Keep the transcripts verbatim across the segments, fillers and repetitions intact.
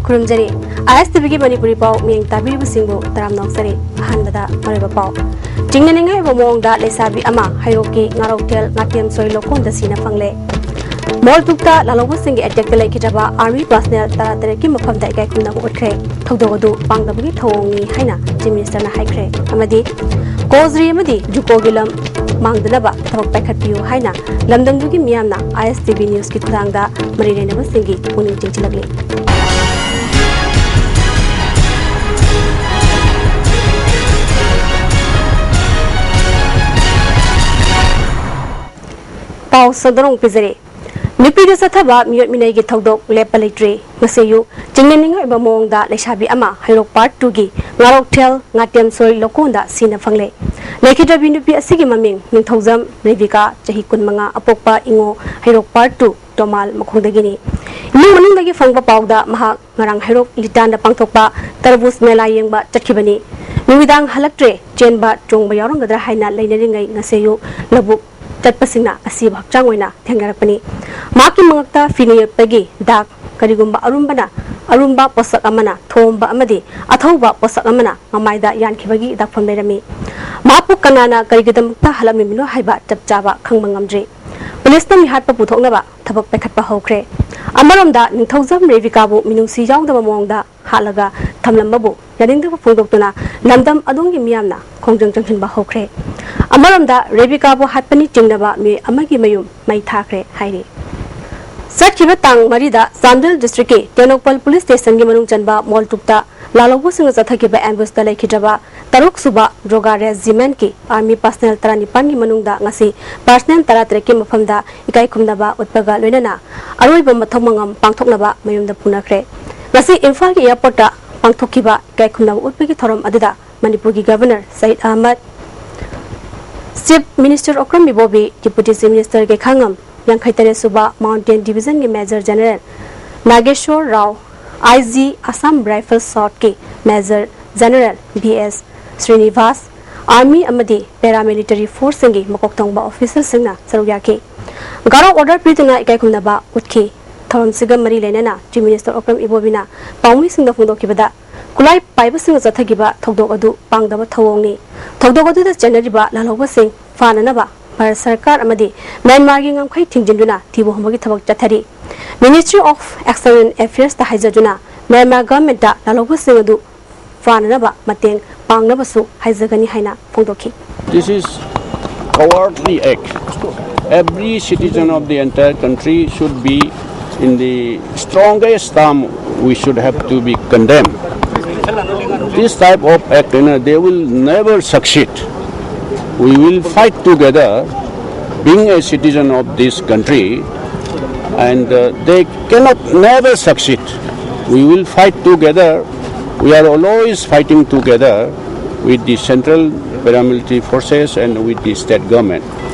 ꯈꯨꯔꯨꯝꯖꯔꯤ꯫ ꯑꯥꯏ ꯑꯦꯁ T ꯚꯤꯒꯤ ꯃꯅꯤꯄꯨꯔꯤ ꯄꯥꯎ ꯃꯤꯠꯌꯦꯡ ꯇꯥꯕꯤꯔꯤꯕꯁꯤꯡꯕꯨ ꯇꯔꯥꯝꯅ ꯑꯣꯛꯆꯔꯤ꯫ ꯑꯍꯥꯟꯕꯗ ꯃꯔꯨꯑꯣꯏꯕ ꯄꯥꯎ꯫ ꯆꯤꯡꯅꯅꯤꯡꯉꯥꯏ ꯑꯣꯏꯕ ꯃꯑꯣꯡꯗ ꯂꯩꯁꯥꯕꯤ ꯑꯃ ꯍꯩꯔꯣꯛꯀꯤ ꯉꯥꯔꯣꯛꯊꯦꯜ ꯉꯥꯇꯦꯝꯁꯣꯏ ꯂꯧꯀꯣꯟꯗ ꯁꯤꯅ ꯐꯪꯂꯦ꯫ ꯃꯣꯜꯇꯨꯛꯇ ꯂꯥꯜꯍꯧꯕꯁꯤꯡꯒꯤ ꯑꯦꯇꯦꯛꯇ ꯂꯩꯈꯤꯗ꯭ꯔꯕ ꯑꯥꯔꯃꯤ ꯄꯥꯔꯁꯅꯦꯜ ꯇꯔꯥꯇꯔꯦꯠꯀꯤ ꯃꯐꯝꯗ ꯏꯀꯥꯏ ꯈꯨꯝꯅꯕ ꯎꯠꯈ꯭ꯔꯦ꯫ ꯊꯧꯗꯣꯛ ꯑꯗꯨ ꯄꯥꯡꯗꯕꯒꯤ ꯊꯧꯑꯣꯡꯅꯤ ꯍꯥꯏꯅ ꯆꯤꯐ ꯃꯤꯅꯤꯁꯇꯔꯅ ꯍꯥꯏꯈ꯭ꯔꯦ꯫ ꯑꯃꯗꯤ ꯀꯣꯖ꯭ꯔꯤ ꯑꯃꯗꯤ ꯖꯨꯀꯣꯒꯤ ꯂꯝ ꯃꯥꯡꯗꯅꯕ ꯊꯕꯛ ꯄꯥꯏꯈꯠꯄꯤꯌꯨ ꯍꯥꯏꯅ ꯂꯝꯗꯝꯗꯨꯒꯤ ꯃꯤꯌꯥꯝꯅ ꯑꯥꯏ ꯑꯦꯁ ꯇꯤ ꯚꯤ ꯅ꯭ꯌꯨꯁꯀꯤ ꯈꯨꯠꯊꯥꯡꯗ ꯃꯔꯤ ꯂꯩꯅꯕꯁꯤꯡꯒꯤ ꯄꯨꯛꯅꯤꯡ ꯆꯤꯡꯁꯤꯜꯂꯛꯂꯤ꯫ ꯄꯥꯎ ꯁꯟꯗꯣꯔꯣꯡ ꯄꯤꯖꯔꯤ꯫ ꯅꯨꯄꯤꯗ ꯆꯠꯊꯕ ꯃꯤꯑꯣꯠ ꯃꯤꯅꯩꯒꯤ ꯊꯧꯗꯣꯛ ꯂꯦꯞꯄ ꯂꯩꯇ꯭ꯔꯤ꯫ ꯉꯁꯤ ꯑꯌꯨꯛ ꯆꯤꯡꯅꯅꯤꯡꯉꯥꯏ ꯑꯣꯏꯕ ꯃꯑꯣꯡꯗ ꯂꯩꯁꯥꯕꯤ ꯑꯃ ꯍꯩꯔꯣꯛ ꯄꯥꯔꯠ ꯇꯨꯒꯤ ꯉꯥꯔꯣꯛꯊꯦꯜ ꯉꯥꯇꯦꯝꯁꯣꯏ ꯂꯧꯀꯣꯟꯗ ꯁꯤꯅ ꯐꯪꯂꯦ꯫ ꯂꯩꯈꯤꯗ꯭ꯔꯕꯤ ꯅꯨꯄꯤ ꯑꯁꯤꯒꯤ ꯃꯃꯤꯡ ꯅꯤꯡꯊꯧꯖꯝ ꯔꯦꯕꯤꯀꯥ, ꯆꯍꯤ ꯀꯨꯟꯃꯉꯥ, ꯑꯄꯣꯛꯄ ꯏꯉꯣ ꯍꯩꯔꯣꯛ ꯄꯥꯔꯠ ꯇꯨ ꯇꯣꯃꯥꯜ ꯃꯈꯣꯡꯗꯒꯤꯅꯤ꯫ ꯏꯃꯨꯡ ꯃꯅꯨꯡꯗꯒꯤ ꯐꯪꯕ ꯄꯥꯎꯗ ꯃꯍꯥꯛ ꯉꯔꯥꯡ ꯍꯩꯔꯣꯛ ꯏꯂꯤꯇꯥꯟꯗ ꯄꯥꯡꯊꯣꯛꯄ ꯇꯔꯕꯨꯖ ꯃꯦꯂꯥ ꯌꯦꯡꯕ ꯆꯠꯈꯤꯕꯅꯤ꯫ ꯅꯨꯃꯤꯗꯥꯡ ꯍꯜꯂꯛꯇ꯭ꯔꯦ, ꯆꯦꯟꯕ ꯆꯣꯡꯕ ꯌꯥꯎꯔꯝꯒꯗ꯭ꯔꯥ ꯍꯥꯏꯅ ꯂꯩꯅꯔꯤꯉꯩ ꯉꯁꯤ ꯑꯌꯨꯛ ꯂꯧꯕꯨꯛ ꯆꯠꯄꯁꯤꯡꯅ ꯑꯁꯤꯕ ꯍꯛꯆꯥꯡ ꯑꯣꯏꯅ ꯊꯦꯡꯅꯔꯛꯄꯅꯤ꯫ ꯃꯍꯥꯛꯀꯤ ꯃꯉꯛꯇ ꯐꯤꯅ ꯌꯦꯛꯄꯒꯤ ꯗꯥꯛ, ꯀꯔꯤꯒꯨꯝꯕ ꯑꯔꯨꯝꯕꯅ, ꯑꯔꯨꯝꯕ ꯄꯣꯠꯁꯛ ꯑꯃꯅ ꯊꯣꯝꯕ ꯑꯃꯗꯤ ꯑꯊꯧꯕ ꯄꯣꯠꯁꯛ ꯑꯃꯅ ꯃꯃꯥꯏꯗ ꯌꯥꯟꯈꯤꯕꯒꯤ ꯗꯥꯛꯐꯝ ꯂꯩꯔꯝꯃꯤ꯫ ꯃꯍꯥꯛꯄꯨ ꯀꯅꯥꯅ ꯀꯔꯤꯒꯤꯗꯃꯛꯇ ꯍꯜꯂꯝꯂꯤꯕꯅꯣ ꯍꯥꯏꯕ ꯆꯞ ꯆꯥꯕ ꯈꯪꯕ ꯉꯝꯗ꯭ꯔꯤ꯫ ꯄꯨꯂꯤꯁꯅ ꯃꯤꯍꯥꯠꯄ ꯄꯨꯊꯣꯛꯅꯕ ꯊꯕꯛ ꯄꯥꯏꯈꯠꯄ ꯍꯧꯈ꯭ꯔꯦ꯫ ꯑꯃꯔꯣꯝꯗ ꯅꯤꯡꯊꯧꯖꯝ ꯔꯦꯕꯤꯀꯥꯕꯨ ꯃꯤꯅꯨꯡꯁꯤ ꯌꯥꯎꯗꯕ ꯃꯑꯣꯡꯗ ꯍꯥꯠꯂꯒ ꯊꯝꯂꯝꯕꯕꯨ ꯌꯥꯅꯤꯡꯗꯕ ꯐꯣꯡꯗꯣꯛꯇꯨꯅ ꯂꯝꯗꯝ ꯑꯗꯣꯝꯒꯤ ꯃꯤꯌꯥꯝꯅ ꯈꯣꯡꯖꯪ ꯆꯪꯁꯤꯟꯕ ꯍꯧꯈ꯭ꯔꯦ꯫ ꯑꯃꯔꯣꯝꯗ ꯔꯦꯕꯤꯀꯥꯕꯨ ꯍꯥꯠꯄꯅꯤ ꯆꯤꯡꯅꯕ ꯃꯤꯑꯣꯏ ꯑꯃꯒꯤ ꯃꯌꯨꯝ ꯃꯩ ꯊꯥꯈ꯭ꯔꯦ ꯍꯥꯏꯔꯤ꯫ ꯆꯠꯈꯤꯕ ꯇꯥꯡ ꯃꯔꯤꯗ ꯆꯥꯟꯗꯦꯜ ꯗꯤꯁꯇ꯭ꯔꯤꯛꯀꯤ ꯇꯦꯡꯅꯧꯄꯜ ꯄꯨꯂꯤꯁ ꯁ꯭ꯇꯦꯁꯟꯒꯤ ꯃꯅꯨꯡ ꯆꯟꯕ ꯃꯣꯜꯇꯨꯛꯇ ꯂꯥꯜꯍꯧꯕꯁꯤꯡꯅ ꯆꯠꯊꯈꯤꯕ ꯑꯦꯝꯕꯨꯁꯇ ꯂꯩꯈꯤꯗ꯭ꯔꯕ ꯇꯔꯨꯛ ꯁꯨꯕ ꯗ꯭ꯔꯣꯒꯥ ꯔꯦꯖꯤꯃꯦꯟꯠꯀꯤ ꯑꯥꯔꯃꯤ ꯄꯥꯔꯁꯅꯦꯜ ꯇꯔꯥꯅꯤꯄꯥꯟꯒꯤ ꯃꯅꯨꯡꯗ ꯉꯁꯤ ꯄꯥꯔꯁꯅꯦꯜ ꯇꯔꯥꯇꯔꯦꯠꯀꯤ ꯃꯐꯝꯗ ꯏꯀꯥꯏ ꯈꯨꯝꯅꯕ ꯎꯠꯄꯒ ꯂꯣꯏꯅꯅ ꯑꯔꯣꯏꯕ ꯃꯊꯧ ꯃꯉꯝ ꯄꯥꯡꯊꯣꯛꯅꯕ ꯃꯌꯨꯝꯗ ꯄꯨꯅꯈ꯭ꯔꯦ꯫ ꯉꯁꯤ ꯏꯝꯐꯥꯜꯒꯤ ꯑꯦꯌꯥꯔꯄꯣꯔꯠꯇ ꯄꯥꯡꯊꯣꯛꯈꯤꯕ ꯏꯀꯥꯏ ꯈꯨꯝꯅꯕ ꯎꯠꯄꯒꯤ ꯊꯧꯔꯝ ꯑꯗꯨꯗ ꯃꯅꯤꯄꯨꯔꯒꯤ governor Syed Ahmad, chief minister Okram Ibobi, deputy chief minister Gaikhangam, ꯌꯥꯡꯈꯩ ꯇꯔꯦꯠ ꯁꯨꯕ ꯃꯥꯎꯟꯇꯦꯟ ꯗꯤꯕꯤꯖꯟꯒꯤ major general Nageshwar Rao, I G Assam rifles ꯁꯥꯎꯠꯀꯤ major general B S Srinivas, army ꯑꯃꯗꯤ ꯄꯦꯔꯥꯃꯤꯂꯤꯇꯔꯤ ꯐꯣꯔꯁꯁꯤꯡꯒꯤ ꯃꯀꯣꯛ ꯊꯣꯡꯕ ꯑꯣꯐꯤꯁꯔꯁꯤꯡꯅ ꯁꯔꯨꯛ ꯌꯥꯈꯤ꯫ ꯒꯥꯔꯣ ꯑꯣꯔꯗꯔ ꯄꯤꯗꯨꯅ ꯏꯀꯥꯏ ꯈꯨꯝꯅꯕ ꯎꯠꯈꯤ꯫ ꯊꯧꯔꯝꯁꯤꯒ ꯃꯔꯤ ꯂꯩꯅꯅ Chief Minister Okram Ibobiꯅ ꯄꯥꯎꯃꯤꯁꯤꯡꯗ ꯐꯣꯡꯗꯣꯛꯈꯤꯕꯗ, ꯈꯨꯠꯂꯥꯏ ꯄꯥꯏꯕꯁꯤꯡꯅ ꯆꯠꯊꯈꯤꯕ ꯊꯧꯗꯣꯛ ꯑꯗꯨ ꯄꯥꯡꯗꯕ ꯊꯧꯑꯣꯡꯅꯤ꯫ ꯊꯧꯗꯣꯛ ꯑꯗꯨꯗ ꯆꯦꯟꯅꯔꯤꯕ ꯂꯥꯜꯍꯧꯕꯁꯤꯡ ꯐꯥꯅꯅꯕ ꯚꯥꯔꯠ ꯁꯔꯀꯥꯔ ꯑꯃꯗꯤ ꯃ꯭ꯌꯥꯟꯃꯥꯔꯒꯤ ꯉꯝꯈꯩ ꯊꯤꯡꯖꯤꯟꯗꯨꯅ ꯊꯤꯕ ꯍꯨꯝꯕꯒꯤ ꯊꯕꯛ ꯆꯠꯊꯔꯤ꯫ Ministry of External Affairsꯇ ꯍꯥꯏꯖꯗꯨꯅ ꯃ꯭ꯌꯥꯟꯃꯥꯔ ꯒꯚꯔꯟꯃꯦꯟꯠꯇ ꯂꯥꯜꯍꯧꯕꯁꯤꯡ ꯑꯗꯨ ꯐꯥꯅꯅꯕ ꯃꯇꯦꯡ ꯄꯥꯡꯅꯕꯁꯨ ꯍꯥꯏꯖꯒꯅꯤ ꯍꯥꯏꯅ ꯐꯣꯡꯗꯣꯛꯈꯤ꯫ This is cowardly act. Every citizen of the entire country should be in the strongest term, we should have to be condemned. This type of act, you know, they will never succeed. We will fight together, being a citizen of this country, and uh, they cannot never succeed. We will fight together. We are always fighting together with the central paramilitary forces and with the state government.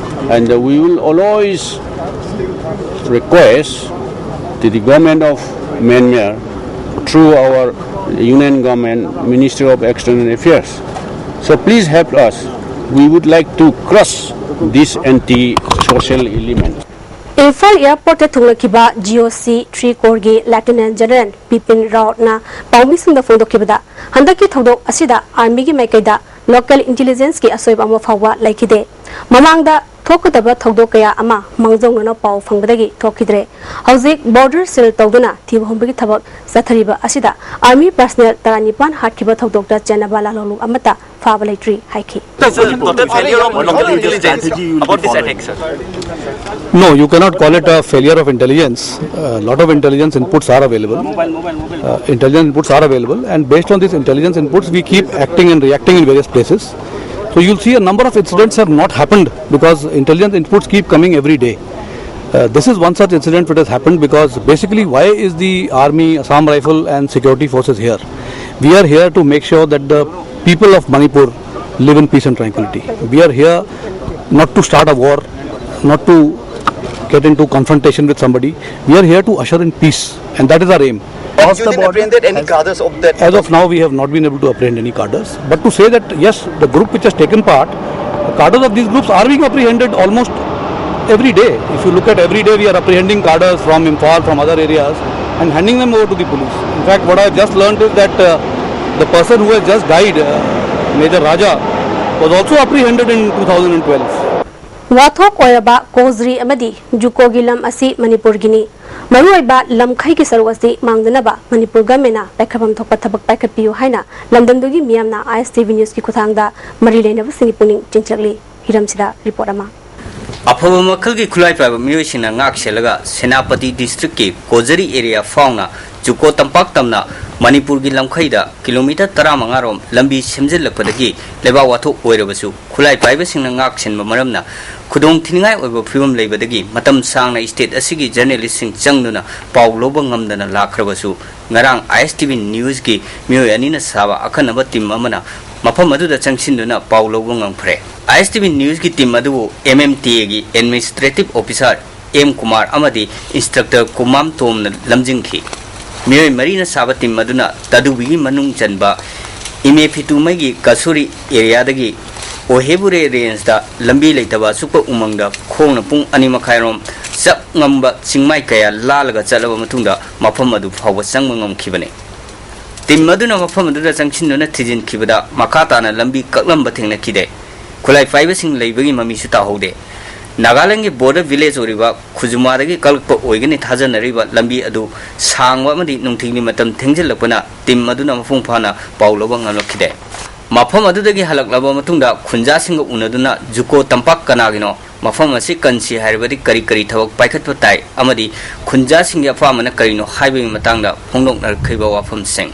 And uh, we will always request to the government of Myanmar through our union government, Ministry of External Affairs. So please help us. We would like to crush this anti-social element. Imphal ꯑꯦꯌꯔꯄꯣꯔꯠꯇ ꯊꯨꯡꯂꯈꯤꯕ GOC three Corps ꯒꯤ Lieutenant General Bipin Rawatꯅ ꯄꯥꯎꯃꯤꯁꯤꯡꯗ ꯐꯣꯡꯗꯣꯛꯈꯤꯕꯗ, ꯍꯟꯗꯛꯀꯤ ꯊꯧꯗꯣꯛ ꯑꯁꯤꯗ ꯑꯥꯔꯃꯤꯒꯤ ꯃꯥꯏꯀꯩꯗ local intelligenceꯀꯤ ꯑꯁꯣꯏꯕ ꯑꯃ ꯐꯥꯎꯕ ꯂꯩꯈꯤꯗꯦ꯫ ꯃꯃꯥꯡꯗ ꯊꯣꯛꯀꯗꯕ ꯊꯧꯗꯣꯛ ꯀꯌꯥ ꯑꯃ ꯃꯥꯡꯖꯧꯅꯅ ꯄꯥꯎ ꯐꯪꯕꯗꯒꯤ ꯊꯣꯛꯈꯤꯗ꯭ꯔꯦ꯫ ꯍꯧꯖꯤꯛ border seal ꯇꯧꯗꯨꯅ ꯊꯤꯕ ꯍꯨꯝꯕꯒꯤ ꯊꯕꯛ ꯆꯠꯊꯔꯤꯕ ꯑꯁꯤꯗ army personnel ꯇꯔꯥꯅꯤꯄꯥꯟ ꯍꯥꯠꯈꯤꯕ ꯊꯧꯗꯣꯛꯇ ꯆꯦꯟꯅꯕ ꯂꯥꯜꯍꯧꯂꯨꯞ ꯑꯃꯠꯇ ꯐꯥꯕ ꯂꯩꯇ꯭ꯔꯤ ꯍꯥꯏꯈꯤ꯫ It's a total failure of local intelligence about this attack, sir. No, you cannot call it a failure of intelligence. A lot of intelligence inputs are available. Uh, intelligence inputs are available, and based on these intelligence inputs, we keep acting and reacting in various places. So you'll see a number of incidents have not happened because intelligence inputs keep coming every day. Uh, this is one such incident which has happened because basically, why is the army, Assam Rifle, and security forces here? We are here to make sure that the people of Manipur live in peace and tranquility. We are here not to start a war, not to get into confrontation with somebody. We are here to usher in peace, and that is our aim. Have you then apprehended any cadres of that? As of now, we have not been able to apprehend any cadres. But to say that, yes, the group which has taken part, the cadres of these groups are being apprehended almost Every day, if you look at, every day we are apprehending cadres from Imphal, from other areas, and handing them over to the police. In fact, what I just learned is that uh, the person who has just died, uh, Major Raja, was also apprehended in two thousand twelve. ꯋꯥꯊꯣꯛ ꯑꯣꯏꯔꯕ ꯀꯣꯖ꯭ꯔꯤ ꯑꯃꯗꯤ ꯖꯨꯀꯣꯒꯤ ꯂꯝ ꯑꯁꯤ ꯃꯅꯤꯄꯨꯔꯒꯤꯅꯤ꯫ ꯃꯔꯨꯑꯣꯏꯕ ꯂꯝꯈꯩꯒꯤ ꯁꯔꯨꯛ ꯑꯁꯤ ꯃꯥꯡꯗꯅꯕ ꯃꯅꯤꯄꯨꯔ ꯒꯚꯔꯟꯃꯦꯟꯅ ꯄꯥꯏꯈꯠꯐꯝ ꯊꯣꯛꯄ ꯊꯕꯛ ꯄꯥꯏꯈꯠꯄꯤꯌꯨ ꯍꯥꯏꯅ ꯂꯝꯗꯝꯗꯨꯒꯤ ꯃꯤꯌꯥꯝꯅ ꯑꯥꯏ ꯑꯦꯁ ꯇꯤ ꯚꯤ ꯅ꯭ꯌꯨꯁꯀꯤ ꯈꯨꯠꯊꯥꯡꯗ ꯃꯔꯤ ꯂꯩꯅꯕꯁꯤꯡꯒꯤ ꯄꯨꯛꯅꯤꯡ ꯆꯤꯡꯁꯤꯜꯂꯛꯂꯤ꯫ ꯍꯤꯔꯝꯁꯤꯗ ꯔꯤꯄꯣꯔꯠ ꯑꯃ꯫ ꯑꯐꯕ ꯃꯈꯜꯒꯤ ꯈꯨꯠꯂꯥꯏ ꯄꯥꯏꯕ ꯃꯤꯑꯣꯏꯁꯤꯡꯅ ꯉꯥꯛ ꯁꯦꯜꯂꯒ ꯁꯦꯅꯥꯄꯇꯤ ꯗꯤꯁꯇ꯭ꯔꯤꯛꯀꯤ ꯀꯣꯖꯔꯤ ꯑꯦꯔꯤꯌꯥ ꯐꯥꯎꯅ ꯖꯨꯀꯣ ꯇꯝꯄꯥꯛ ꯇꯝꯅ ꯃꯅꯤꯄꯨꯔꯒꯤ ꯂꯝꯈꯩꯗ ꯀꯤꯂꯣꯃꯤꯇꯔ ꯇꯔꯥꯃꯉꯥ ꯔꯣꯝ ꯂꯝꯕꯤ ꯁꯦꯝꯖꯤꯜꯂꯛꯄꯗꯒꯤ ꯂꯩꯕꯥꯛ ꯋꯥꯊꯣꯛ ꯑꯣꯏꯔꯕꯁꯨ ꯈꯨꯠꯂꯥꯏ ꯄꯥꯏꯕꯁꯤꯡꯅ ꯉꯥꯛ ꯁꯦꯟꯕ ꯃꯔꯝꯅ ꯈꯨꯗꯣꯡ ꯊꯤꯅꯤꯡꯉꯥꯏ ꯑꯣꯏꯕ ꯐꯤꯕꯝ ꯂꯩꯕꯗꯒꯤ ꯃꯇꯝ ꯁꯥꯡꯅ ꯁ꯭ꯇꯦꯠ ꯑꯁꯤꯒꯤ ꯖꯔꯅꯦꯂꯤꯁꯁꯤꯡ ꯆꯪꯗꯨꯅ ꯄꯥꯎ ꯂꯧꯕ ꯉꯝꯗꯅ ꯂꯥꯛꯈ꯭ꯔꯕꯁꯨ ꯉꯔꯥꯡ ꯑꯥꯏ ꯑꯦꯁ ꯇꯤ ꯚꯤ ꯅ꯭ꯌꯨꯁꯀꯤ ꯃꯤꯑꯣꯏ ꯑꯅꯤꯅ ꯁꯥꯕ ꯑꯈꯟꯅꯕ ꯇꯤꯝ ꯑꯃꯅ ꯃꯐꯝ ꯑꯗꯨꯗ ꯆꯪꯁꯤꯟꯗꯨꯅ ꯄꯥꯎ ꯂꯧꯕ ꯉꯝꯈ꯭ꯔꯦ꯫ ꯑꯥꯏ ꯑꯦꯁ ꯇꯤ ꯚꯤ ꯅ꯭ꯌꯨꯁꯀꯤ ꯇꯤꯝ ꯑꯗꯨꯕꯨ ꯑꯦꯝ ꯑꯦꯝ ꯇꯤ ꯑꯦꯒꯤ ꯑꯦꯗꯃꯤꯅꯤꯁꯇ꯭ꯔꯦꯇꯤꯚ ꯑꯣꯐꯤꯁꯥꯔ ꯑꯦꯝ ꯀꯨꯃꯥꯔ ꯑꯃꯗꯤ ꯏꯟꯁꯇ꯭ꯔꯛꯇꯔ ꯀꯨꯃꯥꯝ ꯇꯣꯝꯅ ꯂꯝꯖꯤꯡꯈꯤ꯫ ꯃꯤꯑꯣꯏ ꯃꯔꯤꯅ ꯁꯥꯕ ꯇꯤꯝ ꯑꯗꯨꯅ ꯇꯥꯗꯨꯕꯤꯒꯤ ꯃꯅꯨꯡ ꯆꯟꯕ ꯏꯃꯦꯐꯤꯇꯨꯃꯩꯒꯤ ꯀꯁꯨꯔꯤ ꯑꯦꯔꯤꯌꯥꯗꯒꯤ ꯑꯣꯍꯦꯕꯨꯔꯦ ꯔꯦꯟꯖꯗ ꯂꯝꯕꯤ ꯂꯩꯇꯕ ꯑꯆꯨꯞꯄ ꯎꯃꯪꯗ ꯈꯣꯡꯅ ꯄꯨꯡ ꯑꯅꯤ ꯃꯈꯥꯏꯔꯣꯝ ꯆꯞ ꯉꯝꯕ ꯆꯤꯡꯃꯥꯏ ꯀꯌꯥ ꯂꯥꯜꯂꯒ ꯆꯠꯂꯕ ꯃꯇꯨꯡꯗ ꯃꯐꯝ ꯑꯗꯨ ꯐꯥꯎꯕ ꯆꯪꯕ ꯉꯝꯈꯤꯕꯅꯤ꯫ ꯇꯤꯝ ꯑꯗꯨꯅ ꯃꯐꯝ ꯑꯗꯨꯗ ꯆꯪꯁꯤꯟꯗꯨꯅ ꯊꯤꯖꯤꯟꯈꯤꯕꯗ ꯃꯈꯥ ꯇꯥꯅ ꯂꯝꯕꯤ ꯀꯛꯂꯝꯕ ꯊꯦꯡꯅꯈꯤꯗꯦ꯫ ꯈꯨꯠꯂꯥꯏ ꯄꯥꯏꯕꯁꯤꯡ ꯂꯩꯕꯒꯤ ꯃꯃꯤꯁꯨ ꯇꯥꯍꯧꯗꯦ꯫ ꯅꯥꯒꯥꯂꯦꯟꯗꯒꯤ ꯕꯣꯔꯗꯔ ꯚꯤꯂꯦꯖ ꯑꯣꯏꯔꯤꯕ ꯈꯨꯖꯨꯃꯥꯗꯒꯤ ꯀꯛꯂꯛꯄ ꯑꯣꯏꯒꯅꯤ ꯊꯥꯖꯅꯔꯤꯕ ꯂꯝꯕꯤ ꯑꯗꯨ ꯁꯥꯡꯕ ꯑꯃꯗꯤ ꯅꯨꯡꯊꯤꯜꯒꯤ ꯃꯇꯝ ꯊꯦꯡꯖꯤꯜꯂꯛꯄꯅ ꯇꯤꯝ ꯑꯗꯨꯅ ꯃꯄꯨꯡ ꯐꯥꯅ ꯄꯥꯎ ꯂꯧꯕ ꯉꯝꯂꯛꯈꯤꯗꯦ꯫ ꯃꯐꯝ ꯑꯗꯨꯗꯒꯤ ꯍꯜꯂꯛꯂꯕ ꯃꯇꯨꯡꯗ ꯈꯨꯟꯖꯥꯁꯤꯡꯒ ꯎꯅꯗꯨꯅ ꯖꯨꯀꯣ ꯇꯝꯄꯥꯛ ꯀꯅꯥꯒꯤꯅꯣ, ꯃꯐꯝ ꯑꯁꯤ ꯀꯟꯁꯤ ꯍꯥꯏꯔꯕꯗꯤ ꯀꯔꯤ ꯀꯔꯤ ꯊꯕꯛ ꯄꯥꯏꯈꯠꯄ ꯇꯥꯏ ꯑꯃꯗꯤ ꯈꯨꯟꯖꯥꯁꯤꯡꯒꯤ ꯑꯄꯥꯝꯕꯅ ꯀꯔꯤꯅꯣ ꯍꯥꯏꯕꯒꯤ ꯃꯇꯥꯡꯗ ꯐꯣꯡꯗꯣꯛꯅꯔꯛꯈꯤꯕ ꯋꯥꯐꯝꯁꯤꯡ꯫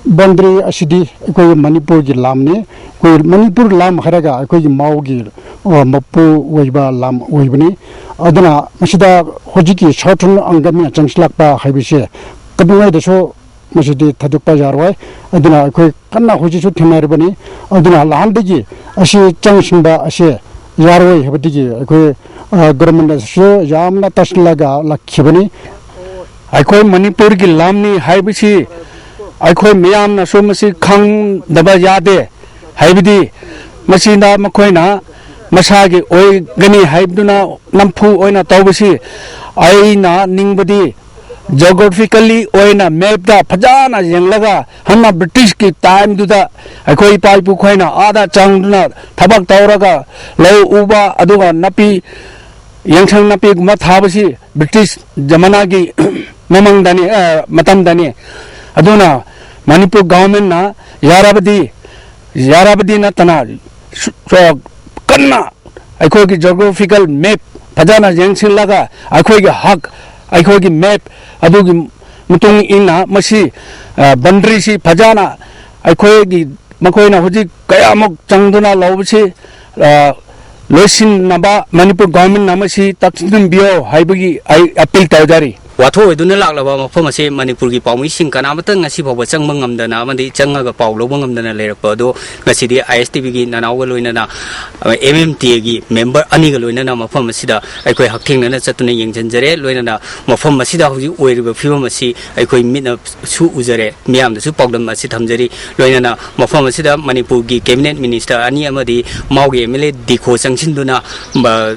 ꯕꯥꯎꯟꯗꯔꯤ ꯑꯁꯤꯗꯤ ꯑꯩꯈꯣꯏ ꯃꯅꯤꯄꯨꯔꯒꯤ ꯂꯝꯅꯤ꯫ ꯑꯩꯈꯣꯏ ꯃꯅꯤꯄꯨꯔ ꯂꯝ ꯍꯥꯏꯔꯒ ꯑꯩꯈꯣꯏꯒꯤ ꯃꯥꯎꯒꯤ, ꯑ, ꯃꯄꯨ ꯑꯣꯏꯕ ꯂꯝ ꯑꯣꯏꯕꯅꯤ꯫ ꯑꯗꯨꯅ ꯃꯁꯤꯗ ꯍꯧꯖꯤꯛꯀꯤ ꯁꯥꯎꯊꯔꯟ ꯑꯪꯒꯃꯤꯅ ꯆꯪꯁꯤꯜꯂꯛꯄ ꯍꯥꯏꯕꯁꯦ ꯀꯩꯗꯧꯉꯩꯗꯁꯨ ꯃꯁꯤꯗꯤ ꯊꯥꯗꯣꯛꯄ ꯌꯥꯔꯣꯏ꯫ ꯑꯗꯨꯅ ꯑꯩꯈꯣꯏ ꯀꯟꯅ ꯍꯧꯖꯤꯛꯁꯨ ꯊꯦꯡꯅꯔꯤꯕꯅꯤ꯫ ꯑꯗꯨꯅ ꯅꯍꯥꯟꯗꯒꯤ ꯑꯁꯤ ꯆꯪꯁꯤꯟꯕ ꯑꯁꯦ ꯌꯥꯔꯣꯏ ꯍꯥꯏꯕꯗꯒꯤ ꯑꯩꯈꯣꯏ, ꯑ, ꯒꯣꯔꯃꯦꯟꯗꯁꯨ ꯌꯥꯝꯅ ꯇꯥꯁꯤꯜꯂꯒ ꯂꯥꯛꯈꯤꯕꯅꯤ꯫ ꯑꯩꯈꯣꯏ ꯃꯅꯤꯄꯨꯔꯒꯤ ꯂꯝꯅꯤ ꯍꯥꯏꯕꯁꯤ ꯑꯩꯈꯣꯏ ꯃꯤꯌꯥꯝꯅꯁꯨ ꯃꯁꯤ ꯈꯪꯗꯕ ꯌꯥꯗꯦ꯫ ꯍꯥꯏꯕꯗꯤ ꯃꯁꯤꯗ ꯃꯈꯣꯏꯅ ꯃꯁꯥꯒꯤ ꯑꯣꯏꯒꯅꯤ ꯍꯥꯏꯕꯗꯨꯅ ꯅꯝꯐꯨ ꯑꯣꯏꯅ ꯇꯧꯕꯁꯤ, ꯑꯩꯅ ꯅꯤꯡꯕꯗꯤ geographically ꯑꯣꯏꯅ mapꯇ ꯐꯖꯅ ꯌꯦꯡꯂꯒ, ꯍꯥꯟꯅ Britishꯀꯤ timeꯗꯨꯗ ꯑꯩꯈꯣꯏ ꯏꯄꯥ ꯏꯄꯨꯈꯣꯏꯅ ꯑꯥꯗ ꯆꯪꯗꯨꯅ ꯊꯕꯛ ꯇꯧꯔꯒ ꯂꯧ ꯎꯕ, ꯑꯗꯨꯒ ꯅꯥꯄꯤ, ꯌꯦꯟꯁꯥꯡ ꯅꯥꯄꯤꯒꯨꯝꯕ ꯊꯥꯕꯁꯤ British ꯖꯃꯥꯅꯥꯒꯤ ꯃꯃꯥꯡꯗꯅꯤ, ꯑ, ꯃꯇꯝꯗꯅꯤ꯫ ꯑꯗꯨꯅ ꯃꯅꯤꯄꯨꯔ governmentꯅ ꯌꯥꯔꯕꯗꯤ, ꯌꯥꯔꯕꯗꯤ ꯅꯠꯇꯅ, ꯁꯨ-, ꯁꯨ-, ꯀꯟꯅ ꯑꯩꯈꯣꯏꯒꯤ geographical map ꯐꯖꯅ ꯌꯦꯡꯁꯤꯜꯂꯒ, ꯑꯩꯈꯣꯏꯒꯤ ꯍꯛ, ꯑꯩꯈꯣꯏꯒꯤ map ꯑꯗꯨꯒꯤ ꯃꯇꯨꯡ ꯏꯟꯅ ꯃꯁꯤ, ꯑ, boundaryꯁꯤ ꯐꯖꯅ ꯑꯩꯈꯣꯏꯒꯤ, ꯃꯈꯣꯏꯅ ꯍꯧꯖꯤꯛ ꯀꯌꯥꯃꯨꯛ ꯆꯪꯗꯨꯅ ꯂꯧꯕꯁꯤ, ꯑ, ꯂꯣꯏꯁꯤꯟꯅꯕ ꯃꯅꯤꯄꯨꯔ governmentꯅ ꯃꯁꯤ ꯇꯛꯁꯤꯟꯕꯤꯌꯣ ꯍꯥꯏꯕꯒꯤ ꯑꯩ appeal ꯇꯧꯖꯔꯤ꯫ ꯋꯥꯊꯣꯛ ꯑꯣꯏꯗꯨꯅ ꯂꯥꯛꯂꯕ ꯃꯐꯝ ꯑꯁꯤ ꯃꯅꯤꯄꯨꯔꯒꯤ ꯄꯥꯎꯃꯤꯁꯤꯡ ꯀꯅꯥꯃꯠꯇ ꯉꯁꯤ ꯐꯥꯎꯕ ꯆꯪꯕ ꯉꯝꯗꯅ ꯑꯃꯗꯤ ꯆꯪꯉꯒ ꯄꯥꯎ ꯂꯧꯕ ꯉꯝꯗꯅ ꯂꯩꯔꯛꯄ ꯑꯗꯨ ꯉꯁꯤꯗꯤ ISTVꯒꯤ ꯅꯅꯥꯎꯒ ꯂꯣꯏꯅꯅ, ꯑ, MMTAꯒꯤ member ꯑꯅꯤꯒ ꯂꯣꯏꯅꯅ ꯃꯐꯝ ꯑꯁꯤꯗ ꯑꯩꯈꯣꯏ ꯍꯛꯊꯦꯡꯅꯅ ꯆꯠꯇꯨꯅ ꯌꯦꯡꯁꯤꯟꯖꯔꯦ꯫ ꯂꯣꯏꯅꯅ ꯃꯐꯝ ꯑꯁꯤꯗ ꯍꯧꯖꯤꯛ ꯑꯣꯏꯔꯤꯕ ꯐꯤꯕꯝ ꯑꯁꯤ ꯑꯩꯈꯣꯏ ꯃꯤꯠꯅꯁꯨ ꯎꯖꯔꯦ, ꯃꯤꯌꯥꯝꯗꯁꯨ ꯄꯥꯎꯗꯝ ꯑꯁꯤ ꯊꯝꯖꯔꯤ꯫ ꯂꯣꯏꯅꯅ ꯃꯐꯝ ꯑꯁꯤꯗ ꯃꯅꯤꯄꯨꯔꯒꯤ cabinet minister ꯑꯅꯤ ꯑꯃꯗꯤ ꯃꯥꯎꯒꯤ MLA ꯗꯤꯈꯣ ꯆꯪꯁꯤꯟꯗꯨꯅ, ꯃ-,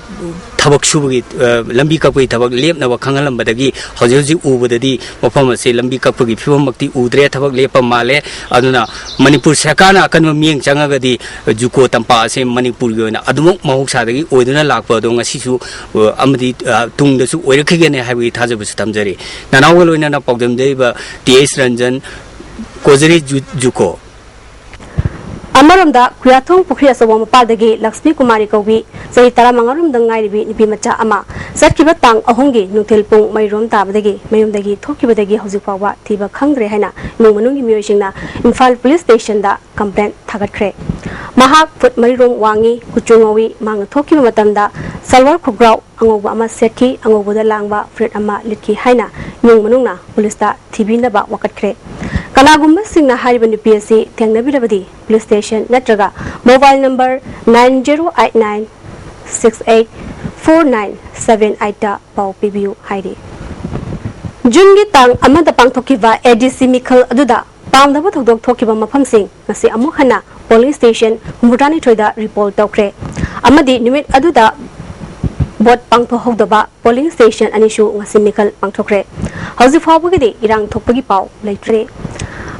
ꯊꯕꯛ ꯁꯨꯕꯒꯤ, ꯑ, ꯂꯝꯕꯤ ꯀꯛꯄꯒꯤ ꯊꯕꯛ ꯂꯦꯞꯅꯕ ꯈꯪꯍꯜꯂꯝꯕꯗꯒꯤ ꯍꯧꯖꯤꯛ ꯍꯧꯖꯤꯛ ꯎꯕꯗꯗꯤ ꯃꯐꯝ ꯑꯁꯤ ꯂꯝꯕꯤ ꯀꯛꯄꯒꯤ ꯐꯤꯕꯝꯃꯛꯇꯤ ꯎꯗ꯭ꯔꯦ, ꯊꯕꯛ ꯂꯦꯞꯄ ꯃꯥꯜꯂꯦ꯫ ꯑꯗꯨꯅ ꯃꯅꯤꯄꯨꯔ ꯁꯔꯀꯥꯔꯅ ꯑꯀꯟꯕ ꯃꯤꯠꯌꯦꯡ ꯆꯪꯉꯒꯗꯤ ꯖꯨꯀꯣ ꯇꯝꯄꯥꯛ ꯑꯁꯤ ꯃꯅꯤꯄꯨꯔꯒꯤ ꯑꯣꯏꯅ ꯑꯗꯨꯃꯛ ꯃꯍꯧꯁꯥꯗꯒꯤ ꯑꯣꯏꯗꯨꯅ ꯂꯥꯛꯄ ꯑꯗꯣ ꯉꯁꯤꯁꯨ, ꯑ, ꯑꯃꯗꯤ, ꯑ, ꯇꯨꯡꯗꯁꯨ ꯑꯣꯏꯔꯛꯈꯤꯒꯅꯤ ꯍꯥꯏꯕꯒꯤ ꯊꯥꯖꯕꯁꯨ ꯊꯝꯖꯔꯤ꯫ ꯅꯅꯥꯎꯒ ꯂꯣꯏꯅꯅ ꯄꯥꯎꯗꯝꯖꯔꯤꯕ ꯇꯤ ꯑꯩꯆ ꯔꯟꯖꯟ, ꯀꯣꯖꯔꯤ ꯖꯨ-, ꯖꯨꯀꯣ꯫ ꯑꯃꯔꯣꯝꯗ ꯈꯨꯌꯥꯊꯣꯡ ꯄꯨꯈ꯭ꯔꯤ ꯑꯆꯧꯕ ꯃꯄꯥꯜꯗꯒꯤ ꯂꯛꯁꯃꯤ ꯀꯨꯃꯥꯔꯤ ꯀꯧꯕꯤ ꯆꯍꯤ ꯇꯔꯥꯃꯉꯥ ꯔꯣꯝꯗ ꯉꯥꯏꯔꯤꯕꯤ ꯅꯨꯄꯤ ꯃꯆꯥ ꯑꯃ ꯆꯠꯈꯤꯕ ꯇꯥꯡ ꯑꯍꯨꯝꯒꯤ ꯅꯨꯡꯊꯤꯜ ꯄꯨꯡ ꯃꯔꯤꯔꯣꯝ ꯇꯥꯕꯗꯒꯤ ꯃꯌꯨꯝꯗꯒꯤ ꯊꯣꯛꯈꯤꯕꯗꯒꯤ ꯍꯧꯖꯤꯛ ꯐꯥꯎꯕ ꯊꯤꯕ ꯈꯪꯗ꯭ꯔꯦ ꯍꯥꯏꯅ ꯏꯃꯨꯡ ꯃꯅꯨꯡꯒꯤ ꯃꯤꯑꯣꯏꯁꯤꯡꯅ ꯏꯝꯐꯥꯜ ꯄꯨꯂꯤꯁ ꯁ꯭ꯇꯦꯁꯟꯗ ꯀꯝꯄ꯭ꯂꯦꯟ ꯊꯥꯒꯠꯈ꯭ꯔꯦ꯫ ꯃꯍꯥꯛ ꯐꯨꯠ ꯃꯔꯤꯔꯣꯝ ꯋꯥꯡꯉꯤ, ꯀꯨꯆꯨ ꯉꯧꯏ, ꯃꯍꯥꯛꯅ ꯊꯣꯛꯈꯤꯕ ꯃꯇꯝꯗ ꯁꯜꯋꯥꯔ ꯈꯣꯡꯒ꯭ꯔꯥꯎ ꯑꯉꯧꯕ ꯑꯃ ꯁꯦꯠꯈꯤ, ꯑꯉꯧꯕꯗ ꯂꯥꯡꯕ ꯐꯨꯔꯤꯠ ꯑꯃ ꯂꯤꯠꯈꯤ ꯍꯥꯏꯅ ꯏꯃꯨꯡ ꯃꯅꯨꯡꯅ ꯄꯨꯂꯤꯁꯇ ꯊꯤꯕꯤꯅꯕ ꯋꯥꯀꯠꯈ꯭ꯔꯦ꯫ ꯀꯅꯥꯒꯨꯝꯕꯁꯤꯡꯅ ꯍꯥꯏꯔꯤꯕ ꯅꯨꯄꯤ ꯑꯁꯤ ꯊꯦꯡꯅꯕꯤꯔꯕꯗꯤ ꯄꯨꯂꯤꯁ ꯁ꯭ꯇꯦꯁꯟ ꯅꯠꯇ꯭ꯔꯒ mobile number nine zero eight nine six eight four nine seven eight ꯇ ꯄꯥꯎ ꯄꯤꯕꯤꯌꯨ ꯍꯥꯏꯔꯤ꯫ ꯖꯨꯟꯒꯤ ꯇꯥꯡ ꯑꯃꯗ ꯄꯥꯡꯊꯣꯛꯈꯤꯕ ADC ꯃꯤꯈꯜ ꯑꯗꯨꯗ ꯄꯥꯝꯗꯕ ꯊꯧꯗꯣꯛ ꯊꯣꯛꯈꯤꯕ ꯃꯐꯝꯁꯤꯡ ꯉꯁꯤ ꯑꯃꯨꯛ ꯍꯟꯅ polling station ꯍꯨꯝꯐꯨꯇꯔꯥꯅꯤꯊꯣꯏꯗ report ꯇꯧꯈ꯭ꯔꯦ꯫ ꯑꯃꯗꯤ ꯅꯨꯃꯤꯠ ꯑꯗꯨꯗ ꯚꯣꯠ ꯄꯥꯡꯊꯣꯛꯍꯧꯗꯕ ꯄꯣꯂꯤꯡ ꯁ꯭ꯇꯦꯁꯟ ꯑꯅꯤꯁꯨ ꯉꯁꯤ ꯃꯤꯈꯜ ꯄꯥꯡꯊꯣꯛꯈ꯭ꯔꯦ꯫ ꯍꯧꯖꯤꯛ ꯐꯥꯎꯕꯒꯤꯗꯤ ꯏꯔꯥꯡ ꯊꯣꯛꯄꯒꯤ ꯄꯥꯎ ꯂꯩꯇ꯭ꯔꯤ꯫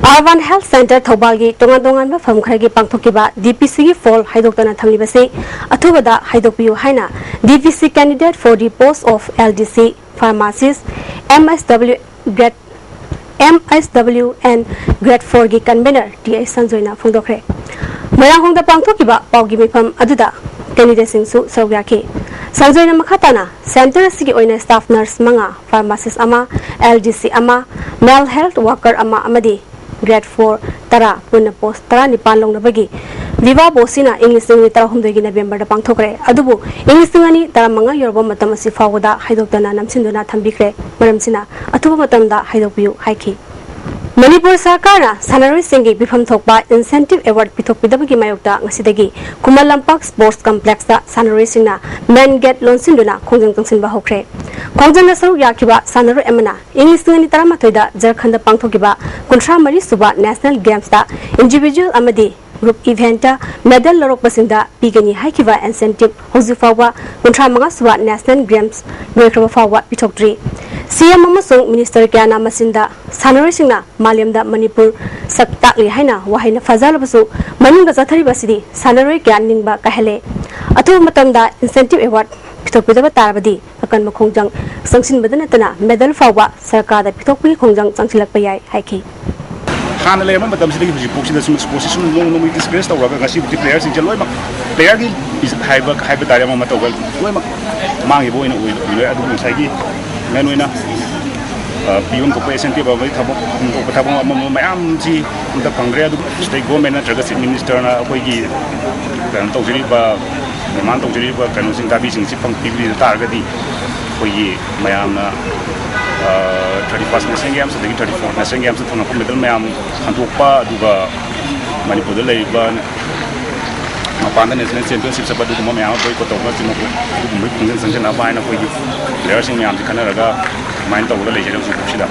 ꯑꯔꯕꯥꯟ ꯍꯦꯜꯊ ꯁꯦꯟꯇꯔ ꯊꯧꯕꯥꯜꯒꯤ ꯇꯣꯉꯥꯟ ꯇꯣꯉꯥꯟꯕ ꯃꯐꯝ ꯈꯔꯒꯤ ꯄꯥꯡꯊꯣꯛꯈꯤꯕ ꯗꯤ ꯄꯤ ꯁꯤꯒꯤ ꯐꯣꯜ ꯍꯥꯏꯗꯣꯛꯇꯅ ꯊꯝꯂꯤꯕꯁꯤ ꯑꯊꯨꯕꯗ ꯍꯥꯏꯗꯣꯛꯄꯤꯌꯨ ꯍꯥꯏꯅ ꯗꯤ ꯄꯤ ꯁꯤ candidate for the post of L D C pharmacist M S W grade M S W and grade fourꯒꯤ convener ꯇꯤ ꯑꯩꯆ ꯁꯟꯖꯣꯏꯅ ꯐꯣꯡꯗꯣꯛꯈ꯭ꯔꯦ꯫ ꯃꯣꯏꯔꯥꯡꯈꯣꯡꯗ ꯄꯥꯡꯊꯣꯛꯈꯤꯕ ꯄꯥꯎꯒꯤ ꯃꯤꯐꯝ ꯑꯗꯨꯗ candidateꯁꯤꯡꯁꯨ ꯁꯔꯨꯛ ꯌꯥꯈꯤ꯫ ꯁꯟꯖꯣꯏꯅ ꯃꯈꯥ ꯇꯥꯅ ꯁꯦꯟꯇꯔ ꯑꯁꯤꯒꯤ ꯑꯣꯏꯅ staff nurse ꯃꯉꯥ, pharmacist ꯑꯃ, L D C ꯑꯃ, male health worker ꯑꯃ ꯑꯃꯗꯤ grade four ꯇꯔꯥ, ꯄꯨꯟꯅ post ꯇꯔꯥꯅꯤꯄꯥꯟ ꯂꯧꯅꯕꯒꯤ ꯚꯤꯚꯥ ꯕꯣꯁꯁꯤꯅ ꯏꯪ ꯂꯤꯁꯤꯡ ꯑꯅꯤ ꯇꯔꯥꯍꯨꯝꯗꯣꯏꯒꯤ ꯅꯕꯦꯝꯕꯔꯗ ꯄꯥꯡꯊꯣꯛꯈ꯭ꯔꯦ꯫ ꯑꯗꯨꯕꯨ ꯏꯪ ꯂꯤꯁꯤꯡ ꯑꯅꯤ ꯇꯔꯥꯃꯉꯥ ꯌꯧꯔꯕ ꯃꯇꯝ ꯑꯁꯤ ꯐꯥꯎꯕꯗ ꯍꯥꯏꯗꯣꯛꯇꯅ ꯅꯝꯁꯤꯟꯗꯨꯅ ꯊꯝꯕꯤꯈ꯭ꯔꯦ꯫ ꯃꯔꯝꯁꯤꯅ ꯑꯊꯨꯕ ꯃꯇꯝꯗ ꯍꯥꯏꯗꯣꯛꯄꯤꯌꯨ ꯍꯥꯏꯈꯤ꯫ ꯃꯅꯤꯄꯨꯔ ꯁꯔꯀꯥꯔꯅ ꯁꯥꯟꯅꯔꯣꯏꯁꯤꯡꯒꯤ ꯄꯤꯐꯝ ꯊꯣꯛꯄ incentive award ꯄꯤꯊꯣꯛꯄꯤꯗꯕꯒꯤ ꯃꯥꯌꯣꯛꯇ ꯉꯁꯤꯗꯒꯤ ꯈꯨꯃꯟ ꯂꯝꯄꯥꯛ sports complexꯇ ꯁꯥꯟꯅꯔꯣꯏꯁꯤꯡꯅ main gate ꯂꯣꯟꯁꯤꯟꯗꯨꯅ ꯈꯣꯡꯖꯪ ꯆꯪꯁꯤꯟꯕ ꯍꯧꯈ꯭ꯔꯦ꯫ ꯈꯣꯡꯖꯪꯗ ꯁꯔꯨꯛ ꯌꯥꯈꯤꯕ ꯁꯥꯟꯅꯔꯣꯏ ꯑꯃꯅ ꯏꯪ ꯂꯤꯁꯤꯡ ꯑꯅꯤ ꯇꯔꯥꯃꯥꯊꯣꯏꯗ ꯖꯔꯈꯟꯗ ꯄꯥꯡꯊꯣꯛꯈꯤꯕ ꯀꯨꯟꯊ꯭ꯔꯥ ꯃꯔꯤ ꯁꯨꯕ National Gamesꯇ individual ꯑꯃꯗꯤ group eventꯇ medal ꯂꯧꯔꯛꯄꯁꯤꯡꯗ ꯄꯤꯒꯅꯤ ꯍꯥꯏꯈꯤꯕ incentive ꯍꯧꯖꯤꯛ ꯐꯥꯎꯕ ꯀꯨꯟꯊ꯭ꯔꯥ ꯃꯉꯥ ꯁꯨꯕ National Games ꯂꯣꯏꯈ꯭ꯔꯕ ꯐꯥꯎꯕ ꯄꯤꯊꯣꯛꯇ꯭ꯔꯤ꯫ ꯁꯤ ꯑꯦꯝ ꯑꯃꯁꯨꯡ minister ꯀꯌꯥꯅ ꯃꯆꯤꯟꯗ ꯁꯥꯟꯅꯔꯣꯏꯁꯤꯡꯅ ꯃꯥꯂꯦꯝꯗ ꯃꯅꯤꯄꯨꯔ ꯁꯛ ꯇꯥꯛꯂꯤ ꯍꯥꯏꯅ ꯋꯥꯍꯩꯅ ꯐꯖꯍꯜꯂꯕꯁꯨ ꯃꯅꯨꯡꯗ ꯆꯠꯊꯔꯤꯕ ꯑꯁꯤꯗꯤ ꯁꯥꯟꯅꯔꯣꯏ ꯀꯌꯥ ꯅꯤꯡꯕ ꯀꯥꯏꯍꯜꯂꯦ꯫ ꯑꯊꯨꯕ ꯃꯇꯝꯗ incentive award ꯄꯤꯊꯣꯛꯄꯤꯗꯕ ꯇꯥꯔꯕꯗꯤ ꯑꯀꯟꯕ ꯈꯣꯡꯖꯪ ꯆꯪꯁꯤꯟꯕꯗ ꯅꯠꯇꯅ medal ꯐꯥꯎꯕ ꯁꯔꯀꯥꯔꯗ ꯄꯤꯊꯣꯛꯄꯒꯤ ꯈꯣꯡꯖꯪ ꯆꯪꯁꯤꯜꯂꯛꯄ ꯌꯥꯏ ꯍꯥꯏꯈꯤ꯫ ꯍꯥꯟꯅ ꯂꯩꯔꯝꯕ ꯃꯇꯝꯁꯤꯗꯒꯤ ꯍꯧꯖꯤꯛ ꯐꯥꯎꯁꯤꯗ ꯁꯨꯝ sports ꯁꯤ ꯁꯨꯝ ꯅꯣꯡꯃ ꯅꯣꯡꯃꯒꯤ disgrace ꯇꯧꯔꯒ ꯉꯁꯤꯕꯨꯗꯤ playerꯁꯤꯡꯁꯦ ꯂꯣꯏꯅꯃꯛ playerꯒꯤ ꯏꯖꯠ ꯍꯥꯏꯕ, ꯍꯥꯏꯕ ꯇꯥꯔꯦ, ꯑꯃ ꯑꯃ ꯇꯧꯕ ꯂꯣꯏꯅꯃꯛ ꯃꯥꯡꯉꯤꯕ ꯑꯣꯏꯅ ꯑꯣꯏ-, ꯎꯔꯦ꯫ ꯑꯗꯨꯕꯨ ꯉꯁꯥꯏꯒꯤ main ꯑꯣꯏꯅ, ꯑ, ꯄꯤꯐꯝ ꯊꯣꯛꯄ incentive ꯑꯃꯗꯤ ꯊꯕꯛ ꯊꯣꯛꯄ ꯊꯕꯛ ꯑꯃ ꯑꯃ ꯃꯌꯥꯝꯁꯤ ꯑꯝꯇ ꯐꯪꯗ꯭ꯔꯦ꯫ ꯑꯗꯨꯕꯨ state government ꯅꯠꯇ꯭ꯔꯒ chief ministerꯅ ꯑꯩꯈꯣꯏꯒꯤ ꯀꯩꯅꯣ ꯇꯧꯖꯔꯤꯕ, demand ꯇꯧꯖꯔꯤꯕ ꯀꯩꯅꯣꯁꯤꯡ, ꯗꯥꯕꯤꯁꯤꯡꯁꯤ ꯐꯪ-, ꯄꯤꯕꯤꯗ ꯇꯥꯔꯒꯗꯤ ꯑꯩꯈꯣꯏꯒꯤ ꯃꯌꯥꯝꯅ, ꯑ, thirty first National Games ꯑꯗꯒꯤ thirty fourth National Gamesꯇ ꯐꯪꯉꯛꯄ medal ꯃꯌꯥꯝ ꯍꯟꯗꯣꯛꯄ, ꯑꯗꯨꯒ ꯃꯅꯤꯄꯨꯔꯗ ꯂꯩꯔꯤꯕ ꯃꯄꯥꯟꯗ national championship ꯆꯠꯄ ꯑꯗꯨꯒꯨꯝꯕ ꯃꯌꯥꯝ ꯑꯃ boycott ꯇꯧꯕꯅꯆꯤꯡꯕ, ꯑꯗꯨꯒꯨꯝꯕꯒꯤ ꯈꯣꯡꯖꯪ ꯆꯪꯁꯤꯟꯅꯕ ꯍꯥꯏꯅ ꯑꯩꯈꯣꯏꯒꯤ playerꯁꯤꯡ ꯃꯌꯥꯝꯁꯤ ꯈꯟꯅꯔꯒ ꯑꯗꯨꯃꯥꯏꯅ ꯇꯧꯔꯒ ꯂꯩꯖꯔꯦ ꯍꯧꯖꯤꯛ ꯐꯥꯎꯁꯤꯗ꯫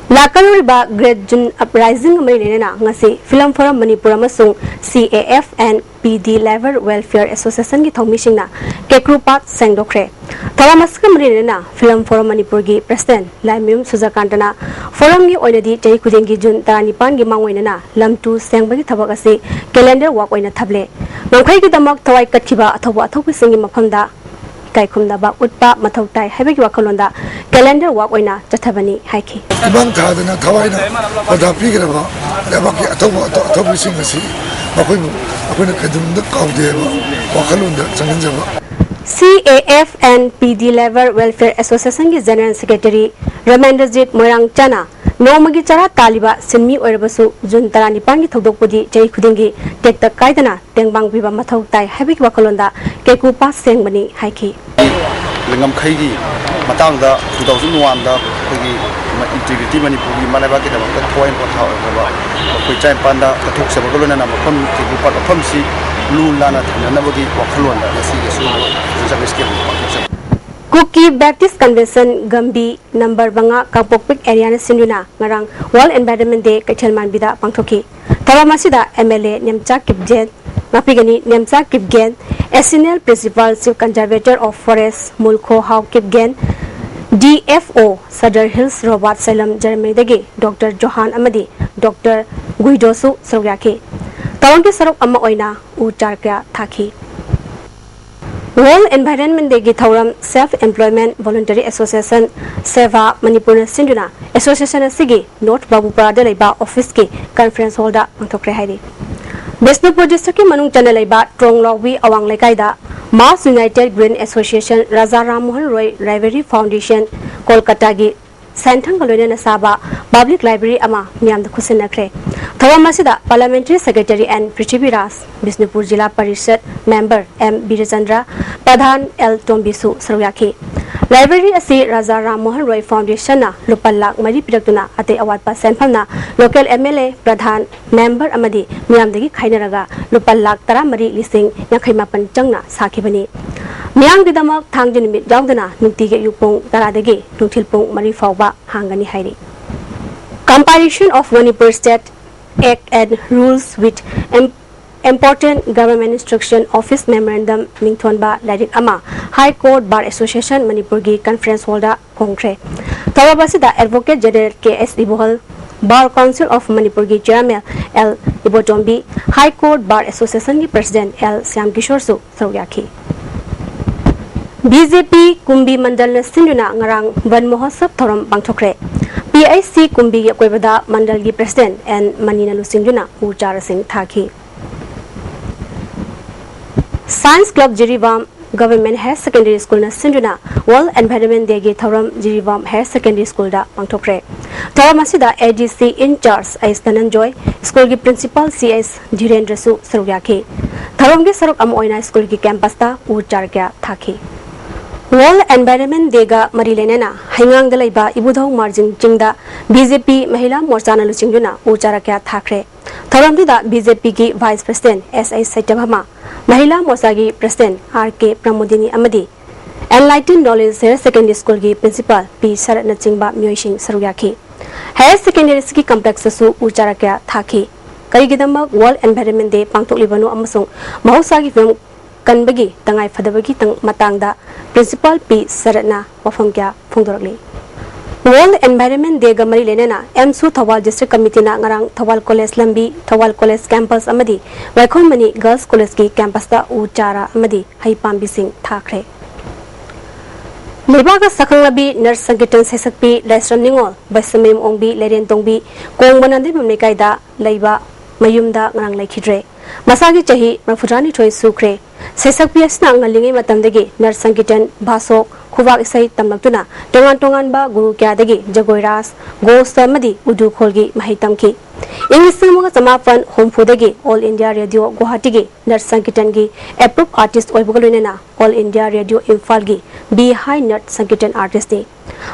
ꯂꯥꯛꯀꯗꯧꯔꯤꯕ Great June Uprising ꯃꯔꯤ ꯂꯩꯅꯅ ꯉꯁꯤ Film Forum ꯃꯅꯤꯄꯨꯔ ꯑꯃꯁꯨꯡ C A F and P D Labour Welfare Association ꯒꯤ ꯊꯧꯃꯤꯁꯤꯡꯅ ꯀꯦꯀ꯭ꯔꯨ ꯄꯥꯠ ꯁꯦꯡꯗꯣꯛꯈ꯭ꯔꯦ꯫ ꯊꯧꯔꯝ ꯑꯁꯤꯒ ꯃꯔꯤ ꯂꯩꯅꯅ Film Forum ꯃꯅꯤꯄꯨꯔꯒꯤ President ꯂꯥꯏꯃꯌꯨꯝ ꯁꯨꯖꯥꯀꯥꯟꯇꯅ Forum ꯒꯤ ꯑꯣꯏꯅꯗꯤ ꯆꯍꯤ ꯈꯨꯗꯤꯡꯒꯤ June ꯇꯔꯥꯅꯤꯄꯥꯟꯒꯤ ꯃꯥꯡꯑꯣꯏꯅꯅ ꯂꯝ ꯇꯨ ꯁꯦꯡꯕꯒꯤ ꯊꯕꯛ ꯑꯁꯤ calendar walk ꯑꯣꯏꯅ ꯊꯝꯂꯦ꯫ ꯉꯝꯈꯩꯒꯤꯗꯃꯛ ꯊꯋꯥꯏ ꯀꯠꯈꯤꯕ ꯑꯊꯧꯕ ꯑꯊꯧꯕꯤꯁꯤꯡꯒꯤ ꯃꯐꯝꯗ ꯏꯀꯥꯏ ꯈꯨꯝꯅꯕ ꯎꯠꯄ ꯃꯊꯧ ꯇꯥꯏ ꯍꯥꯏꯕꯒꯤ ꯋꯥꯈꯜꯂꯣꯟꯗ calendar walk ꯑꯣꯏꯅ ꯆꯠꯊꯕꯅꯤ ꯍꯥꯏꯈꯤ꯫ ꯏꯃꯥꯡ ꯊꯥꯗꯅ ꯊꯋꯥꯏꯅ ꯄꯟꯊꯥ ꯄꯤꯈ꯭ꯔꯕ ꯂꯩꯕꯥꯛꯀꯤ ꯑꯊꯧꯕ ꯑꯊꯧ-, ꯑꯊꯧꯕꯁꯤꯡ ꯑꯁꯤ ꯃꯈꯣꯏꯕꯨ ꯑꯩꯈꯣꯏꯅ ꯀꯩꯗꯧꯅꯨꯡꯗ ꯀꯥꯎꯗꯦ ꯍꯥꯏꯕ ꯋꯥꯈꯜꯂꯣꯟꯗ ꯆꯪꯍꯟꯖꯕ꯫ C A F and P D Labour Welfare Association ꯒꯤ General Secretary ꯔꯃꯦꯟꯗ꯭ꯔꯖꯤꯠ ꯃꯣꯏꯔꯥꯡꯆꯥꯅ ꯅꯣꯡꯃꯒꯤ ꯆꯔꯥ ꯇꯥꯜꯂꯤꯕ ꯁꯤꯟꯃꯤ ꯑꯣꯏꯔꯕꯁꯨ June ꯇꯔꯥꯅꯤꯄꯥꯟꯒꯤ ꯊꯧꯗꯣꯛꯄꯨꯗꯤ ꯆꯍꯤ ꯈꯨꯗꯤꯡꯒꯤ ꯇꯦꯛꯇ ꯀꯥꯏꯗꯅ ꯇꯦꯡꯕꯥꯡ ꯄꯤꯕ ꯃꯊꯧ ꯇꯥꯏ ꯍꯥꯏꯕꯒꯤ ꯋꯥꯈꯜꯂꯣꯟꯗ ꯀꯦꯀꯨ ꯄꯥꯠ ꯁꯦꯡꯕꯅꯤ ꯍꯥꯏꯈꯤ꯫ ꯉꯝꯈꯩꯒꯤ ꯃꯇꯥꯡꯗ two thousand one ꯗ ꯑꯩꯈꯣꯏꯒꯤ Integrity ꯃꯅꯤꯄꯨꯔꯒꯤ ꯏꯃꯥ ꯂꯩꯕꯥꯛꯀꯤꯗꯃꯛꯇ ꯊꯋꯥꯏ ꯄꯣꯊꯥ ꯑꯣꯏꯔꯕ ꯑꯩꯈꯣꯏ ꯆꯥꯏꯝꯄꯥꯟꯗ ꯀꯠꯊꯣꯛꯆꯕꯒ ꯂꯣꯏꯅꯅ ꯃꯐꯝ ꯀꯦꯀꯨ ꯄꯥꯠ ꯃꯐꯝꯁꯤ ꯂꯨ ꯂꯥꯟꯅ ꯊꯝꯅꯅꯕꯒꯤ ꯋꯥꯈꯜꯂꯣꯟꯗ ꯉꯁꯤꯒꯤ ꯑꯁꯤꯒꯨꯝꯕ ꯖꯒꯣꯏ ꯁ꯭ꯀꯦꯝ ꯄꯥꯡꯊꯣꯛꯆꯕ꯫ ꯀꯨꯀꯤ Baptist Convention ꯒꯝꯕꯤ number ꯃꯉꯥ ꯀꯥꯡꯄꯣꯛꯄꯤ area ꯅ ꯁꯤꯟꯗꯨꯅ ꯉꯔꯥꯡ World Environment Day ꯀꯩꯊꯦꯜ ꯃꯥꯟꯕꯤꯗ ꯄꯥꯡꯊꯣꯛꯈꯤ꯫ ꯊꯧꯔꯝ ꯑꯁꯤꯗ M L A Nemcha Kipgen, ꯉꯥꯛꯄꯤꯒꯅꯤ, Nemcha Kipgen, Assistant Principal Chief Conservator of Forest Mulkho Hao Kipgen, D F O Sadar Hills Robert Sailam ꯖꯔꯃꯅꯤꯗꯒꯤ Doctor ꯖꯣꯍꯥꯟ ꯑꯃꯗꯤ Doctor ꯒꯨꯏꯗꯣꯁꯨ ꯁꯔꯨꯛ ꯌꯥꯈꯤ꯫ ꯊꯧꯔꯝꯒꯤ ꯁꯔꯨꯛ ꯑꯃ ꯑꯣꯏꯅ ꯎ ꯆꯥꯔ ꯀꯌꯥ ꯊꯥꯈꯤ꯫ World Environment Day ꯒꯤ ꯊꯧꯔꯝ Self Employment Voluntary Association seva ꯃꯅꯤꯄꯨꯔꯅ ꯁꯤꯟꯗꯨꯅ association ꯑꯁꯤꯒꯤ North ꯕꯥꯕꯨꯄꯥꯔꯥꯗ ꯂꯩꯕ office ꯀꯤ conference hall ꯗ ꯄꯥꯡꯊꯣꯛꯈ꯭ꯔꯦ ꯍꯥꯏꯔꯤ꯫ ꯕꯤꯁꯅꯨꯄꯨꯔ district ꯀꯤ ꯃꯅꯨꯡ ꯆꯟꯅ ꯂꯩꯕ ꯇ꯭ꯔꯣꯡꯂꯥꯎꯕꯤ ꯑꯋꯥꯡ ꯂꯩꯀꯥꯏꯗ Mass United Green Association ꯔꯥꯖꯥ ꯔꯥꯝ ꯃꯣꯍꯟ ꯔꯣꯏ Library Foundation ꯀꯣꯜꯀꯇꯥꯒꯤ ꯁꯦꯟꯊꯪꯒ ꯂꯣꯏꯅꯅ ꯁꯥꯕ public library ꯑꯃ ꯃꯤꯌꯥꯝꯗ ꯈꯨꯠꯁꯤꯟꯅꯈ꯭ꯔꯦ꯫ ꯊꯧꯔꯝ ꯑꯁꯤꯗ Parliamentary Secretary N Prithviraj, Bishnupur ꯖꯤꯂꯥ ꯄꯔꯤꯁꯠ member M ꯕꯤꯔꯆꯟꯗ꯭ꯔ, ꯄ꯭ꯔꯙꯥꯟ L ꯇꯣꯝꯕꯤꯁꯨ ꯁꯔꯨꯛ ꯌꯥꯈꯤ꯫ Library ꯑꯁꯤ ꯔꯥꯖꯥ ꯔꯥꯝ ꯃꯣꯍꯟ ꯔꯣꯏ Foundation ꯅ ꯂꯨꯄꯥ ꯂꯥꯈ ꯃꯔꯤ ꯄꯤꯔꯛꯇꯨꯅ ꯑꯇꯩ ꯑꯋꯥꯠꯄ ꯁꯦꯟꯐꯝꯅ local M L A, Pradhan, member ꯑꯃꯗꯤ ꯃꯤꯌꯥꯝꯗꯒꯤ ꯈꯥꯏꯅꯔꯒ ꯂꯨꯄꯥ ꯂꯥꯈ ꯇꯔꯥꯃꯔꯤ ꯂꯤꯁꯤꯡ ꯌꯥꯡꯈꯩ ꯃꯥꯄꯟ ꯆꯪꯅ ꯁꯥꯈꯤꯕꯅꯤ꯫ ꯃꯤꯌꯥꯝꯒꯤꯗꯃꯛ ꯊꯥꯡꯖ ꯅꯨꯃꯤꯠ ꯌꯥꯎꯗꯅ ꯅꯨꯡꯇꯤꯒꯤ ꯑꯌꯨꯛ ꯄꯨꯡ ꯇꯔꯥꯗꯒꯤ ꯅꯨꯡꯊꯤꯜ ꯄꯨꯡ ꯃꯔꯤ ꯐꯥꯎꯕ ꯍꯥꯡꯒꯅꯤ ꯍꯥꯏꯔꯤ꯫ Compilation of Manipur State Act and Rules with Im- Important Government Instruction Office Memorandum ꯃꯤꯡꯊꯣꯟꯕ ꯂꯥꯏꯔꯤꯛ ꯑꯃ High Court Bar Association ꯃꯅꯤꯄꯨꯔꯒꯤ conference hallꯗ ꯐꯣꯡꯈ꯭ꯔꯦ꯫ ꯊꯧꯔꯝ ꯑꯁꯤꯗ Advocate General K S Ibohal, Bar Council of ꯃꯅꯤꯄꯨꯔꯒꯤ Chairman L Ibotombi, High Court Bar Associationꯒꯤ President L Shyam ꯀꯤꯁꯣꯔꯁꯨ ꯁꯔꯨꯛ ꯌꯥꯈꯤ꯫ ꯕꯤ ꯖꯦ ꯄꯤ ꯀꯨꯝꯕꯤ ꯃꯟꯗꯜꯅ ꯁꯤꯟꯗꯨꯅ ꯉꯔꯥꯡ ꯕꯟ ꯃꯍꯣꯠꯁꯕ ꯊꯧꯔꯝ ꯄꯥꯡꯊꯣꯛꯈ꯭ꯔꯦ꯫ ꯄꯤ ꯑꯩꯆ ꯁꯤ ꯀꯨꯝꯕꯤꯒꯤ ꯑꯀꯣꯏꯕꯗ ꯃꯟꯗꯜꯒꯤ President ꯑꯦꯟ ꯃꯅꯤꯅ ꯂꯨꯆꯤꯡꯗꯨꯅ ꯎ ꯆꯥꯔꯥꯁꯤꯡ ꯊꯥꯈꯤ꯫ Science Club Jiribam Government Higher Secondary Schoolꯅ ꯁꯤꯟꯗꯨꯅ World Environment Dayꯒꯤ ꯊꯧꯔꯝ ꯖꯤꯔꯤꯕꯥꯝ Higher Secondary Schoolꯗ ꯄꯥꯡꯊꯣꯛꯈ꯭ꯔꯦ꯫ ꯊꯧꯔꯝ ꯑꯁꯤꯗ A D C in charge H ꯙꯅꯟꯖꯣꯏ, schoolꯒꯤ Principal ꯁꯤ ꯑꯩꯁ ꯙꯤꯔꯦꯟꯗ꯭ꯔꯁꯨ ꯁꯔꯨꯛ ꯌꯥꯈꯤ꯫ ꯊꯧꯔꯝꯒꯤ ꯁꯔꯨꯛ ꯑꯃ ꯑꯣꯏꯅ schoolꯒꯤ campusꯇ ꯎ ꯆꯥꯔ ꯀꯌꯥ ꯊꯥꯈꯤ꯫ World Environment Dayꯒ ꯃꯔꯤ ꯂꯩꯅꯅ ꯍꯩꯉꯥꯡꯗ ꯂꯩꯕ ꯏꯕꯨꯙꯧ ꯃꯥꯔꯖꯤꯡ ꯆꯤꯡꯗ ꯕꯤ ꯖꯦ ꯄꯤ ꯃꯍꯤꯂꯥ ꯃꯣꯔꯆꯥꯅ ꯂꯨꯆꯤꯡꯗꯨꯅ ꯎ ꯆꯥꯔ ꯀꯌꯥ ꯊꯥꯈ꯭ꯔꯦ꯫ ꯊꯧꯔꯝꯗꯨꯗ ꯕꯤ ꯖꯦ ꯄꯤꯒꯤ Vice President ꯑꯦꯁ ꯑꯩꯆ ꯁꯇ꯭ꯌꯚꯥꯃꯥ, ꯃꯍꯤꯂꯥ ꯃꯣꯔꯆꯥꯒꯤ President ꯑꯥꯔ ꯀꯦ ꯄ꯭ꯔꯃꯣꯗꯤꯅꯤ ꯑꯃꯗꯤ Enlighten Knowledge Higher Secondary Schoolꯒꯤ Principal ꯄꯤ ꯁꯔꯠꯅꯆꯤꯡꯕ ꯃꯤꯑꯣꯏꯁꯤꯡ ꯁꯔꯨꯛ ꯌꯥꯈꯤ꯫ Higher Secondary Schoolꯒꯤ complexꯇꯁꯨ ꯎ ꯆꯥꯔ ꯀꯌꯥ ꯊꯥꯈꯤ꯫ ꯀꯔꯤꯒꯤꯗꯃꯛ World Environment Day ꯄꯥꯡꯊꯣꯛꯂꯤꯕꯅꯣ ꯑꯃꯁꯨꯡ ꯃꯍꯧꯁꯥꯒꯤ ꯐꯤꯕꯝ ꯀꯟꯕꯒꯤ ꯇꯉꯥꯏ ꯐꯗꯕꯒꯤ ꯇꯪ-, ꯃꯇꯥꯡꯗ Principal ꯄꯤ ꯁꯔꯠꯅ ꯋꯥꯐꯝ ꯀꯌꯥ ꯐꯣꯡꯗꯣꯔꯛꯂꯤ꯫ World Environment Dayꯒ ꯃꯔꯤ ꯂꯩꯅꯅ ꯑꯦꯝꯁꯨ ꯊꯧꯕꯥꯜ District Committeeꯅ ꯉꯔꯥꯡ ꯊꯧꯕꯥꯜ College ꯂꯝꯕꯤ, ꯊꯧꯕꯥꯜ College Campus ꯑꯃꯗꯤ ꯋꯥꯏꯈꯣꯝ ꯃꯅꯤ Girls Collegeꯀꯤ campusꯇ ꯎ ꯆꯥꯔꯥ ꯑꯃꯗꯤ ꯍꯩ ꯄꯥꯝꯕꯤꯁꯤꯡ ꯊꯥꯈ꯭ꯔꯦ꯫ ꯂꯩꯕꯥꯛꯀ ꯁꯛꯈꯪꯂꯕꯤ ꯅꯔ ꯁꯪꯀꯤꯔꯇꯟ ꯁꯩꯁꯛꯄꯤ ꯂꯥꯏꯁ꯭ꯔꯝ ꯅꯤꯉꯣꯜ, ꯕꯩꯁꯃꯌꯨꯝ ꯑꯣꯡꯕꯤ ꯂꯩꯔꯦꯟ ꯇꯣꯡꯕꯤ, ꯀꯣꯡꯕ ꯅꯥꯟꯗꯩꯕꯝ ꯂꯩꯀꯥꯏꯗ ꯂꯩꯕ ꯃꯌꯨꯝꯗ ꯉꯔꯥꯡ ꯂꯩꯈꯤꯗ꯭ꯔꯦ꯫ ꯃꯁꯥꯒꯤ ꯆꯍꯤ ꯃꯔꯤꯐꯨꯇꯔꯥꯅꯤꯊꯣꯏ ꯁꯨꯈ꯭ꯔꯦ꯫ ꯁꯩꯁꯛꯄꯤ ꯑꯁꯤꯅ ꯉꯜꯂꯤꯉꯩ ꯃꯇꯝꯗꯒꯤ ꯅꯔ ꯁꯪꯀꯤꯔꯇꯟ, ꯚꯥꯁꯣꯛ, ꯈꯨꯕꯥꯛ ꯏꯁꯩ ꯇꯝꯂꯛꯇꯨꯅ ꯇꯣꯉꯥꯟ ꯇꯣꯉꯥꯟꯕ ꯒꯨꯔꯨ ꯀꯌꯥꯗꯒꯤ ꯖꯒꯣꯏ ꯔꯥꯁ, ꯒꯣꯁ ꯑꯃꯗꯤ ꯎꯗꯨ ꯈꯣꯜꯒꯤ ꯃꯍꯩ ꯇꯝꯈꯤ꯫ ꯏꯪ ꯂꯤꯁꯤꯡ ꯑꯃꯒ ꯆꯃꯥꯄꯟ ꯍꯨꯝꯐꯨꯗꯒꯤ All India Radio ꯒꯨꯋꯥꯍꯥꯇꯤꯒꯤ ꯅꯔ ꯁꯪꯀꯤꯔꯇꯟꯒꯤ approved artist ꯑꯣꯏꯕꯒ ꯂꯣꯏꯅꯅ All India Radio ꯏꯝꯐꯥꯜꯒꯤ B High Nerd ꯁꯪꯀꯤꯔꯇꯟ artistꯅꯤ꯫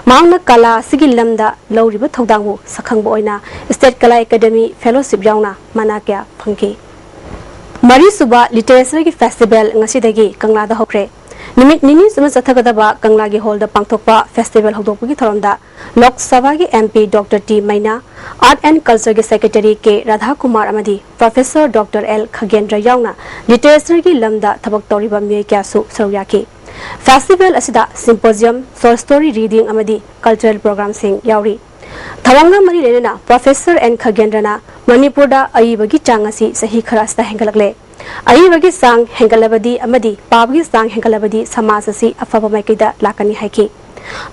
ꯃꯍꯥꯛꯅ ꯀꯂꯥ ꯑꯁꯤꯒꯤ ꯂꯝꯗ ꯂꯧꯔꯤꯕ ꯊꯧꯗꯥꯡꯕꯨ ꯁꯛꯈꯪꯕ ꯑꯣꯏꯅ State Kala Academy Fellowship ꯌꯥꯎꯅ ꯃꯅꯥ ꯀꯌꯥ ꯐꯪꯈꯤ꯫ ꯃꯔꯤꯁꯨꯕ Literatureꯒꯤ Festival ꯉꯁꯤꯗꯒꯤ ꯀꯪꯂꯥꯗ ꯍꯧꯈ꯭ꯔꯦ꯫ ꯅꯨꯃꯤꯠ ꯅꯤꯅꯤ ꯆꯨꯞꯅ ꯆꯠꯊꯒꯗꯕ ꯀꯪꯂꯥꯒꯤ ꯍꯣꯜꯗ ꯄꯥꯡꯊꯣꯛꯄ ꯐꯦꯁꯇꯤꯚꯦꯜ ꯍꯧꯗꯣꯛꯄꯒꯤ ꯊꯧꯔꯝꯗ ꯂꯣꯛ ꯁꯚꯥꯒꯤ M P Doctor T ꯃꯩꯅꯥ, Art and Cultureꯒꯤ Secretary K ꯔꯥꯙꯥꯀꯨꯃꯥꯔ ꯑꯃꯗꯤ Professor Doctor L ꯈꯒꯦꯟꯗ꯭ꯔ ꯌꯥꯎꯅ ꯂꯤꯇꯔꯦꯆꯔꯒꯤ ꯂꯝꯗ ꯊꯕꯛ ꯇꯧꯔꯤꯕ ꯃꯤꯑꯣꯏ ꯀꯌꯥꯁꯨ ꯁꯔꯨꯛ ꯌꯥꯈꯤ꯫ ꯐꯦꯁꯇꯤꯚꯦꯜ ꯑꯁꯤꯗ symposium, short story reading ꯑꯃꯗꯤ cultural programꯁꯤꯡ ꯌꯥꯎꯔꯤ꯫ ꯊꯧꯔꯝꯒ ꯃꯔꯤ ꯂꯩꯅꯅ Professor N ꯈꯒꯦꯟꯗ꯭ꯔꯅ ꯃꯅꯤꯄꯨꯔꯗ ꯑꯏꯕꯒꯤ ꯆꯥꯡ ꯑꯁꯤ ꯆꯍꯤ ꯈꯔ ꯑꯁꯤꯗ ꯍꯦꯟꯒꯠꯂꯛꯂꯦ꯫ ꯑꯏꯕꯒꯤ ꯆꯥꯡ ꯍꯦꯟꯒꯠꯂꯕꯗꯤ ꯑꯃꯗꯤ ꯄꯥꯕꯒꯤ ꯆꯥꯡ ꯍꯦꯟꯒꯠꯂꯕꯗꯤ ꯁꯃꯥꯖ ꯑꯁꯤ ꯑꯐꯕ ꯃꯥꯏꯀꯩꯗ ꯂꯥꯛꯀꯅꯤ ꯍꯥꯏꯈꯤ꯫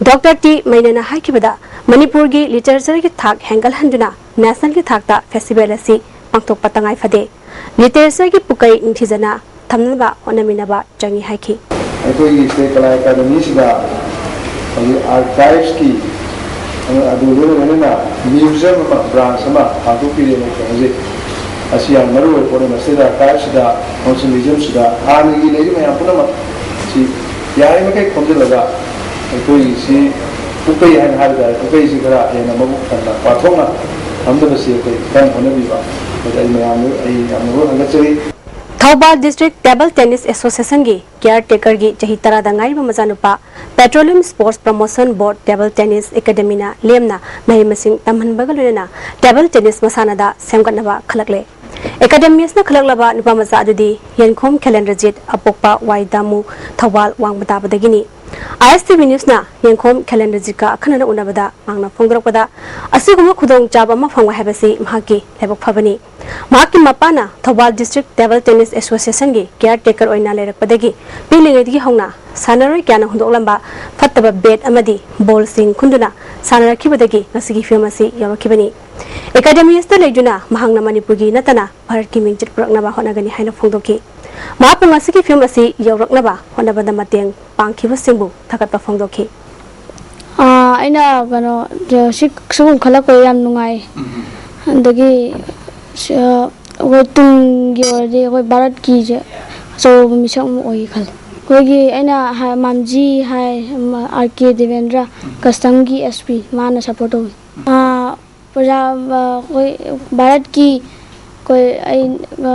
ꯗꯣꯛꯇꯔ ꯇꯤ ꯃꯩꯅꯥꯅ ꯍꯥꯏꯈꯤꯕꯗ, ꯃꯅꯤꯄꯨꯔꯒꯤ ꯂꯤꯇꯔꯦꯆꯔꯒꯤ ꯊꯥꯛ ꯍꯦꯟꯒꯠꯍꯟꯗꯨꯅ ꯅꯦꯁꯅꯦꯜꯒꯤ ꯊꯥꯛꯇ ꯐꯦꯁꯇꯤꯚꯦꯜ ꯑꯁꯤ ꯄꯥꯡꯊꯣꯛꯄ ꯇꯉꯥꯏ ꯐꯗꯦ꯫ ꯂꯤꯇꯔꯦꯆꯔꯒꯤ ꯄꯨꯀꯩ ꯅꯤꯡꯊꯤꯖꯅ ꯊꯝꯅꯕ ꯍꯣꯠꯅꯃꯤꯟꯅꯕ ꯆꯪꯏ ꯍꯥꯏꯈꯤ꯫ ꯑꯩꯈꯣꯏꯒꯤ ꯁ꯭ꯇꯦꯠ ꯀꯂꯥ ꯑꯦꯀꯥꯗꯃꯤꯁꯤꯗ ꯍꯧꯖꯤꯛ ꯑꯥꯔꯀꯥꯏꯚꯁꯀꯤ ꯑꯗꯨ ꯂꯣꯏꯅ ꯂꯣꯏꯅꯅ ꯃ꯭ꯌꯨꯖꯤꯌꯝ ꯑꯃ, ꯕ꯭ꯔꯥꯟꯁ ꯑꯃ ꯍꯥꯡꯗꯣꯛꯄꯤꯔꯦꯅ ꯑꯩꯈꯣꯏ ꯍꯧꯖꯤꯛ꯫ ꯑꯁꯤ ꯌꯥꯝ ꯃꯔꯨ ꯑꯣꯏꯕ ꯄꯣꯠ ꯑꯃ, ꯁ꯭ꯇꯦꯠ ꯑꯥꯔꯀꯥꯏꯚꯁꯤꯗ ꯑꯃꯁꯨꯡ ꯃ꯭ꯌꯨꯖꯤꯌꯝꯁꯤꯗ ꯍꯥꯟꯅꯒꯤ ꯂꯩꯔꯤꯕ ꯃꯌꯥꯝ ꯄꯨꯝꯅꯃꯛ ꯁꯤ ꯌꯥꯔꯤꯃꯈꯩ ꯈꯣꯝꯖꯤꯜꯂꯒ ꯑꯩꯈꯣꯏꯒꯤꯁꯤ ꯄꯨꯀꯩ ꯍꯥꯏꯅ ꯍꯥꯏꯕ ꯇꯥꯔꯦ, ꯄꯨꯀꯩꯁꯤ ꯈꯔ ꯍꯦꯟꯅ ꯃꯕꯨꯛ ꯊꯟꯅ ꯄꯥꯊꯣꯛꯅ ꯊꯝꯅꯕꯁꯤ ꯑꯩꯈꯣꯏ ꯀꯟꯅ ꯍꯣꯠꯅꯕꯤꯕ꯫ ꯑꯗ ꯑꯩ ꯃꯌꯥꯝꯗ ꯑꯩ ꯌꯥꯝꯅ ꯍꯪꯒꯠꯆꯔꯤ꯫ ꯊꯧꯕꯥꯜ District Table Tennis Associationꯒꯤ caretakerꯒꯤ ꯆꯍꯤ ꯇꯔꯥꯗ ꯉꯥꯏꯔꯤꯕ ꯃꯆꯥꯅꯨꯄꯥ Petroleum Sports Promotion Board Table Tennis Academyꯅ ꯂꯦꯝꯅ ꯃꯍꯩ ꯃꯁꯤꯡ ꯇꯝꯍꯟꯕꯒ ꯂꯣꯏꯅꯅ table tennis ꯃꯁꯥꯟꯅꯗ ꯁꯦꯝꯒꯠꯅꯕ ꯈꯜꯂꯛꯂꯦ꯫ Academy ꯑꯁꯤꯅ ꯈꯜꯂꯛꯂꯕ ꯅꯨꯄꯥ ꯃꯆꯥ ꯑꯗꯨꯗꯤ ꯌꯦꯟꯈꯣꯝ ꯈꯦꯂꯦꯟꯗ꯭ꯔꯖꯤꯠ, ꯑꯄꯣꯛꯄ ꯋꯥꯏ ꯗꯥꯃꯨ, Thoubal ꯋꯥꯡꯃ ꯇꯥꯕꯗꯒꯤꯅꯤ꯫ I S T V Newsꯅ ꯌꯦꯡꯈꯣꯝ ꯈꯦꯂꯦꯟꯗ꯭ꯔꯖꯤꯠꯀ ꯑꯈꯟꯅꯅ ꯎꯅꯕꯗ ꯃꯍꯥꯛꯅ ꯐꯣꯡꯗꯣꯔꯛꯄꯗ, ꯑꯁꯤꯒꯨꯝꯕ ꯈꯨꯗꯣꯡꯆꯥꯕ ꯑꯃ ꯐꯪꯕ ꯍꯥꯏꯕꯁꯤ ꯃꯍꯥꯛꯀꯤ ꯂꯥꯏꯕꯛ ꯐꯕꯅꯤ꯫ ꯃꯍꯥꯛꯀꯤ ꯃꯄꯥꯅ Thoubal District Table Tennis Associationꯒꯤ caretaker ꯑꯣꯏꯅ ꯂꯩꯔꯛꯄꯗꯒꯤ ꯄꯤꯛꯂꯤꯉꯩꯗꯒꯤ ꯍꯧꯅ ꯁꯥꯟꯅꯔꯣꯏ ꯀꯌꯥꯅ ꯍꯨꯟꯗꯣꯛꯂꯝꯕ ꯐꯠꯇꯕ bat ꯑꯃꯗꯤ ballꯁꯤꯡ ꯈꯨꯟꯗꯨꯅ ꯁꯥꯟꯅꯔꯛꯈꯤꯕꯗꯒꯤ ꯉꯁꯤꯒꯤ ꯐꯤꯚꯝ ꯑꯁꯤ ꯌꯧꯔꯛꯈꯤꯕꯅꯤ꯫ Academy ꯑꯁꯤꯗ ꯂꯩꯗꯨꯅ ꯃꯍꯥꯛꯅ ꯃꯅꯤꯄꯨꯔꯒꯤ ꯅꯠꯇꯅ ꯚꯥꯔꯠꯀꯤ ꯃꯤꯡꯆꯠ ꯄꯨꯔꯛꯅꯕ ꯍꯣꯠꯅꯒꯅꯤ ꯍꯥꯏꯅ ꯐꯣꯡꯗꯣꯛꯈꯤ꯫ ꯃꯍꯥꯛꯄꯨ ꯉꯁꯤꯒꯤ ꯐꯤꯚꯝ ꯑꯁꯤ ꯌꯧꯔꯛꯅꯕ ꯍꯣꯠꯅꯕꯗ ꯃꯇꯦꯡ ꯄꯥꯡꯈꯤꯕꯁꯤꯡꯕꯨ ꯊꯥꯒꯠꯄ ꯐꯣꯡꯗꯣꯛꯈꯤ꯫ ꯑꯥ, ꯑꯩꯅ ꯀꯩꯅꯣ, ꯁꯤ, ꯁꯤꯒꯨꯝꯕ ꯈꯜꯂꯛꯄꯗ ꯌꯥꯝ ꯅꯨꯡꯉꯥꯏ꯫ ꯑꯗꯒꯤ, ꯁꯤ, ꯑ, ꯑꯩꯈꯣꯏ ꯇꯨꯡꯒꯤ ꯑꯣꯏꯔꯗꯤ ꯑꯩꯈꯣꯏ ꯚꯥꯔꯠꯀꯤꯁꯦ ꯑꯆꯧꯕ ꯃꯤꯁꯛ ꯑꯃ ꯑꯣꯏꯒꯦ ꯈꯜꯂꯤ꯫ ꯑꯩꯈꯣꯏꯒꯤ ꯑꯩꯅ ꯍꯥꯏ-, ꯃꯥꯝꯖꯤ ꯍꯥꯏ, ꯑꯃ, R K Debendra, customꯒꯤ S P, ꯃꯥꯅ support ꯇꯧꯋꯤ꯫ ꯑꯥ, ꯄ꯭ꯔꯖꯥ, ꯑ, ꯑꯩꯈꯣꯏ ꯚꯥꯔꯠꯀꯤ, ꯑꯩꯈꯣꯏ, ꯑꯩ, ꯑ,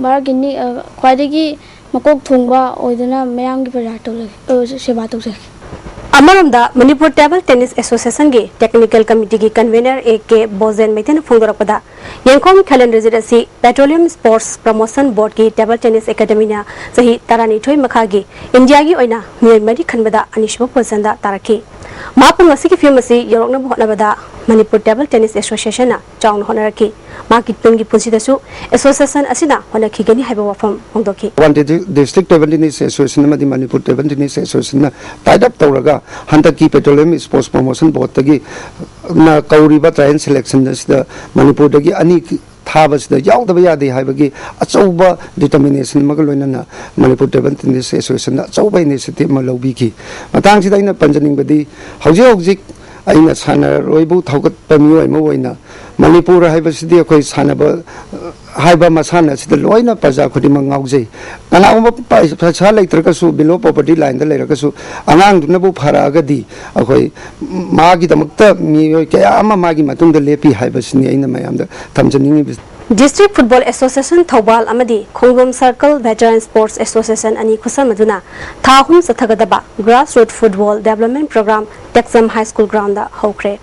ꯚꯥꯔꯠꯀꯤ ꯅꯤ-, ꯑ, ꯈ꯭ꯋꯥꯏꯗꯒꯤ ꯃꯀꯣꯛ ꯊꯣꯡꯕ ꯑꯣꯏꯗꯨꯅ ꯃꯌꯥꯝꯒꯤ ꯄ꯭ꯔꯖꯥ ꯇꯧꯖꯒꯦ, ꯑ, ꯁꯦꯕꯥ ꯇꯧꯖꯒꯦ꯫ ꯑꯃꯔꯣꯝꯗ ꯃꯅꯤꯄꯨꯔ ꯇꯦꯕꯜ ꯇꯦꯅꯤꯁ ꯑꯦꯁꯣꯁꯤꯌꯦꯁꯟꯒꯤ ꯇꯦꯛꯅꯤꯀꯦꯜ ꯀꯃꯤꯇꯤꯒꯤ ꯀꯟꯚꯦꯅꯔ ꯑꯦ ꯀꯦ ꯕꯣꯖꯦꯟ ꯃꯩꯇꯩꯅ ꯐꯣꯡꯗꯣꯔꯛꯄꯗ, ꯌꯦꯡꯈꯣꯝ ꯈꯦꯂꯦꯟꯗ꯭ꯔꯖꯤꯠ ꯑꯁꯤ ꯄꯦꯇ꯭ꯔꯣꯂꯤꯌꯝ ꯁ꯭ꯄꯣꯔꯠꯁ ꯄ꯭ꯔꯃꯣꯁꯟ ꯕꯣꯔꯗꯀꯤ ꯇꯦꯕꯜ ꯇꯦꯅꯤꯁ ꯑꯦꯀꯥꯗꯃꯤꯅ ꯆꯍꯤ ꯇꯔꯥꯅꯤꯊꯣꯏ ꯃꯈꯥꯒꯤ ꯏꯟꯗꯤꯌꯥꯒꯤ ꯑꯣꯏꯅ ꯃꯤꯑꯣꯏ ꯃꯔꯤ ꯈꯟꯕꯗ ꯑꯅꯤꯁꯨꯕ ꯄꯣꯖꯤꯁꯟꯗ ꯇꯥꯔꯛꯈꯤ꯫ ꯃꯍꯥꯛꯄꯨ ꯉꯁꯤꯒꯤ ꯐꯤꯚꯝ ꯑꯁꯤ ꯌꯧꯔꯛꯅꯕ ꯍꯣꯠꯅꯕꯗ ꯃꯅꯤꯄꯨꯔ ꯇꯦꯕꯜ ꯇꯦꯅꯤꯁ ꯑꯦꯁꯣꯁꯤꯌꯦꯁꯟꯅ ꯆꯥꯎꯅ ꯍꯣꯠꯅꯔꯛꯈꯤ꯫ ꯃꯍꯥꯛꯀꯤ ꯇꯨꯡꯒꯤ ꯄꯨꯟꯁꯤꯗꯁꯨ ꯑꯦꯁꯣꯁꯤꯌꯦꯁꯟ ꯑꯁꯤꯅ ꯍꯣꯠꯅꯈꯤꯒꯅꯤ ꯍꯥꯏꯕ ꯋꯥꯐꯝ ꯐꯣꯡꯗꯣꯛꯈꯤ꯫ ꯋꯥꯟ ꯗꯤ-, ꯗꯤꯁꯇ꯭ꯔꯤꯛ ꯇꯦꯕꯜ ꯇꯦꯅꯤꯁ ꯑꯦꯁꯣꯁꯤꯌꯦꯁꯟ ꯑꯃꯗꯤ ꯃꯅꯤꯄꯨꯔ ꯇꯦꯕꯜ ꯇꯦꯅꯤꯁ ꯑꯦꯁꯣꯁꯤꯌꯦꯁꯟꯅ ꯇꯥꯏꯠ ꯑꯞ ꯇꯧꯔꯒ ꯍꯟꯗꯛꯀꯤ ꯄꯦꯇ꯭ꯔꯣꯂꯤꯌꯝ ꯁ꯭ꯄꯣꯔꯠꯁ ꯄ꯭ꯔꯣꯃꯣꯁꯟ ꯕꯣꯔꯗꯇꯒꯤ ꯅ ꯀꯧꯔꯤꯕ ꯇ꯭ꯔꯥꯌꯦꯜ ꯁꯦꯂꯦꯛꯁꯟ ꯑꯁꯤꯗ ꯃꯅꯤꯄꯨꯔꯗꯒꯤ ꯑꯅꯤ ꯊꯥꯕꯁꯤꯗ ꯌꯥꯎꯗꯕ ꯌꯥꯗꯦ ꯍꯥꯏꯕꯒꯤ ꯑꯆꯧꯕ ꯗꯤꯇꯔꯃꯤꯅꯦꯁꯟ ꯑꯃꯒ ꯂꯣꯏꯅꯅ ꯃꯅꯤꯄꯨꯔ ꯇꯦꯕꯜ ꯇꯦꯅꯤꯁ ꯑꯦꯁꯣꯁꯤꯌꯦꯁꯟꯅ ꯑꯆꯧꯕ ꯏꯅꯤꯁꯤꯌꯦꯇꯤꯚ ꯑꯃ ꯂꯧꯕꯤꯈꯤ꯫ ꯃꯇꯥꯡꯁꯤꯗ ꯑꯩꯅ ꯄꯟꯖꯅꯤꯡꯕꯗꯤ, ꯍꯧꯖꯤꯛ ꯍꯧꯖꯤꯛ ꯑꯩꯅ ꯁꯥꯟꯅꯔꯣꯏꯕꯨ ꯊꯧꯒꯠꯄ ꯃꯤꯑꯣꯏ ꯑꯃ ꯑꯣꯏꯅ ꯃꯅꯤꯄꯨꯔ ꯍꯥꯏꯕꯁꯤꯗꯤ ꯑꯩꯈꯣꯏ ꯁꯥꯟꯅꯕ, ꯑ, ꯍꯥꯏꯕ ꯃꯁꯥꯟꯅ ꯑꯁꯤꯗ ꯂꯣꯏꯅ ꯄ꯭ꯔꯖꯥ ꯈꯨꯗꯤꯡꯃꯛ ꯉꯥꯎꯖꯩ꯫ ꯀꯅꯥꯒꯨꯝꯕ ꯄ-, ꯄꯩꯁꯥ ꯂꯩꯇ꯭ꯔꯒꯁꯨ, ꯕꯤꯂꯣ ꯄꯣꯚꯔꯇꯤ ꯂꯥꯏꯟꯗ ꯂꯩꯔꯒꯁꯨ, ꯑꯉꯥꯡꯗꯨꯅꯕꯨ ꯐꯔꯛꯑꯒꯗꯤ ꯑꯩꯈꯣꯏ ꯃꯥꯒꯤꯗꯃꯛꯇ ꯃꯤꯑꯣꯏ ꯀꯌꯥ ꯑꯃ ꯃꯥꯒꯤ ꯃꯇꯨꯡꯗ ꯂꯦꯞꯄꯤ ꯍꯥꯏꯕꯁꯤꯅꯤ ꯑꯩꯅ ꯃꯌꯥꯝꯗ ꯊꯝꯖꯅꯤꯡꯉꯤꯕꯁꯤ꯫ ꯗꯤꯁꯇ꯭ꯔꯤꯛ ꯐꯨꯠꯕꯣꯜ ꯑꯦꯁꯣꯁꯤꯌꯦꯁꯟ ꯊꯧꯕꯥꯜ ꯑꯃꯗꯤ Khongjom circle veteran sports association ꯑꯅꯤ ꯈꯨꯠꯁꯝꯅꯗꯨꯅ ꯊꯥ ꯑꯍꯨꯝ ꯆꯠꯊꯒꯗꯕ grassroot football development program Tekcham high school ground ꯍꯧꯈ꯭ꯔꯦ꯫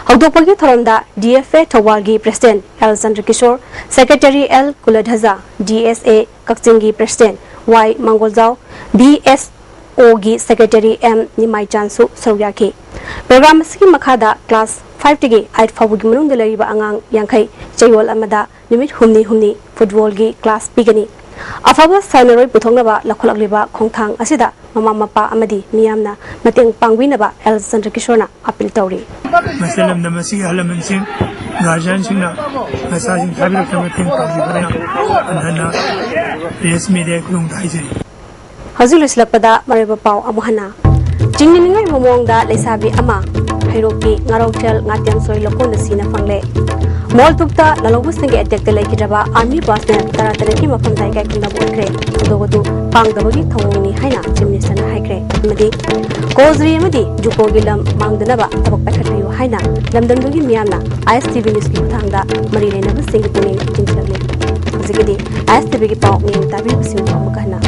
ꯍꯧꯗꯣꯛꯄꯒꯤ ꯊꯧꯔꯝꯗ ꯗꯤ ꯑꯦꯐ ꯑꯦ ꯊꯧꯕꯥꯜꯒꯤ president L Chandrakishore, secretary L Kuladhaja, D S A ꯀꯛꯆꯤꯡꯒꯤ ꯄ꯭ꯔꯦꯁꯤꯗꯦꯟꯠ ꯋꯥꯏ ꯃꯪꯒꯣꯜꯖꯥꯎ, ꯚꯤ ꯑꯦꯁ ꯑꯣꯒꯤ ꯁꯦꯀ꯭ꯔꯦꯇꯔꯤ ꯑꯦꯝ ꯅꯤꯃꯥꯏꯆꯥꯟꯁꯨ ꯁꯔꯨꯛ ꯌꯥꯈꯤ꯫ ꯄ꯭ꯔꯣꯒ꯭ꯔꯥꯝ ꯑꯁꯤꯒꯤ ꯃꯈꯥꯗ ꯀ꯭ꯂꯥꯁ ꯐꯥꯏꯚꯇꯒꯤ ꯑꯩꯠ ꯐꯥꯎꯕꯒꯤ ꯃꯅꯨꯡꯗ ꯂꯩꯔꯤꯕ ꯑꯉꯥꯡ ꯌꯥꯡꯈꯩ ꯆꯌꯣꯜ ꯑꯃꯗ ꯅꯨꯃꯤꯠ ꯍꯨꯝꯅꯤ ꯍꯨꯝꯅꯤ ꯐꯨꯠꯕꯣꯜꯒꯤ ꯀ꯭ꯂꯥꯁ ꯄꯤꯒꯅꯤ꯫ ꯑꯐꯕ ꯁꯥꯟꯅꯔꯣꯏ ꯄꯨꯊꯣꯛꯅꯕ ꯂꯧꯈꯠꯂꯛꯂꯤꯕ ꯈꯣꯡꯊꯥꯡ ꯑꯁꯤꯗ ꯃꯃꯥ ꯃꯄꯥ ꯑꯃꯗꯤ ꯃꯤꯌꯥꯝꯅ ꯃꯇꯦꯡ ꯄꯥꯡꯕꯤꯅꯕ ꯑꯦꯜ ꯆꯟꯗ꯭ꯔꯀꯤꯁꯣꯔꯅ ꯑꯄꯤꯜ ꯇꯧꯔꯤ꯫ ꯃꯁꯤ ꯂꯝꯗꯝ ꯑꯁꯤꯒꯤ ꯑꯍꯜ ꯂꯃꯟꯁꯤꯡ, ꯒꯥꯔꯖꯤꯌꯥꯟꯁꯤꯡꯅ ꯃꯆꯥꯁꯤꯡ ꯊꯥꯕꯤꯔꯛꯇꯕ ꯃꯇꯦꯡ ꯄꯥꯡꯕꯤꯕꯅ ꯍꯟꯅ ꯍꯟꯅ ꯄ꯭ꯔꯦꯁ ꯃꯤꯗꯤꯌꯥ ꯈꯨꯔꯨꯝ ꯊꯥꯖꯔꯤ꯫ ꯍꯧꯖꯤꯛ ꯂꯣꯏꯁꯤꯜꯂꯛꯄꯗ ꯃꯔꯨꯑꯣꯏꯕ ꯄꯥꯎ ꯑꯃꯨꯛ ꯍꯟꯅ꯫ ꯆꯤꯡꯅꯅꯤꯡꯉꯥꯏ ꯑꯣꯏꯕ ꯃꯑꯣꯡꯗ ꯂꯩꯁꯥꯕꯤ ꯑꯃ ꯍꯩꯔꯣꯛꯀꯤ ꯉꯥꯔꯧꯊꯦꯜ ꯉꯥꯇꯦꯝꯁꯣꯏ ꯂꯧꯀꯣꯟꯗ ꯁꯤꯅ ꯐꯪꯂꯦ꯫ ꯃꯣꯜꯇꯨꯛꯇ ꯂꯥꯜꯍꯧꯕꯁꯤꯡꯒꯤ ꯑꯦꯇꯦꯛꯇ ꯂꯩꯈꯤꯗ꯭ꯔꯕ ꯑꯥꯔꯃꯤ ꯄꯥꯔꯁꯅꯦꯜ ꯇꯔꯥꯇꯔꯦꯠꯀꯤ ꯃꯐꯝꯗ ꯏꯀꯥꯏ ꯈꯨꯝꯅꯕ ꯑꯣꯏꯈ꯭ꯔꯦ꯫ ꯊꯧꯗꯣꯛ ꯑꯗꯨ ꯄꯥꯡꯗꯕꯒꯤ ꯊꯧꯑꯣꯡꯅꯤ ꯍꯥꯏꯅ ꯆꯤꯐ ꯃꯤꯅꯤꯁꯇꯔꯅ ꯍꯥꯏꯈ꯭ꯔꯦ꯫ ꯑꯃꯗꯤ ꯀꯣꯖ꯭ꯔꯤ ꯑꯃꯗꯤ ꯖꯨꯀꯣꯒꯤ ꯂꯝ ꯃꯥꯡꯗꯅꯕ ꯊꯕꯛ ꯄꯥꯏꯈꯠꯄꯤꯌꯨ ꯍꯥꯏꯅ ꯂꯝꯗꯝꯗꯨꯒꯤ ꯃꯤꯌꯥꯝꯅ ꯑꯥꯏ ꯑꯦꯁ ꯇꯤ ꯚꯤ ꯅ꯭ꯌꯨꯁꯀꯤ ꯈꯨꯠꯊꯥꯡꯗ ꯃꯔꯤ ꯂꯩꯅꯕꯁꯤꯡꯒꯤ ꯄꯨꯛꯅꯤꯡ ꯆꯤꯡꯁꯤꯜꯂꯛꯂꯤ꯫ ꯍꯧꯖꯤꯛꯀꯤꯗꯤ ꯑꯥꯏ ꯑꯦꯁ ꯇꯤ ꯚꯤꯒꯤ ꯄꯥꯎ ꯃꯤꯌꯥꯝ ꯇꯥꯕꯤꯔꯤꯕꯁꯤꯡꯕꯨ ꯑꯃꯨꯛꯀ ꯍꯟꯅ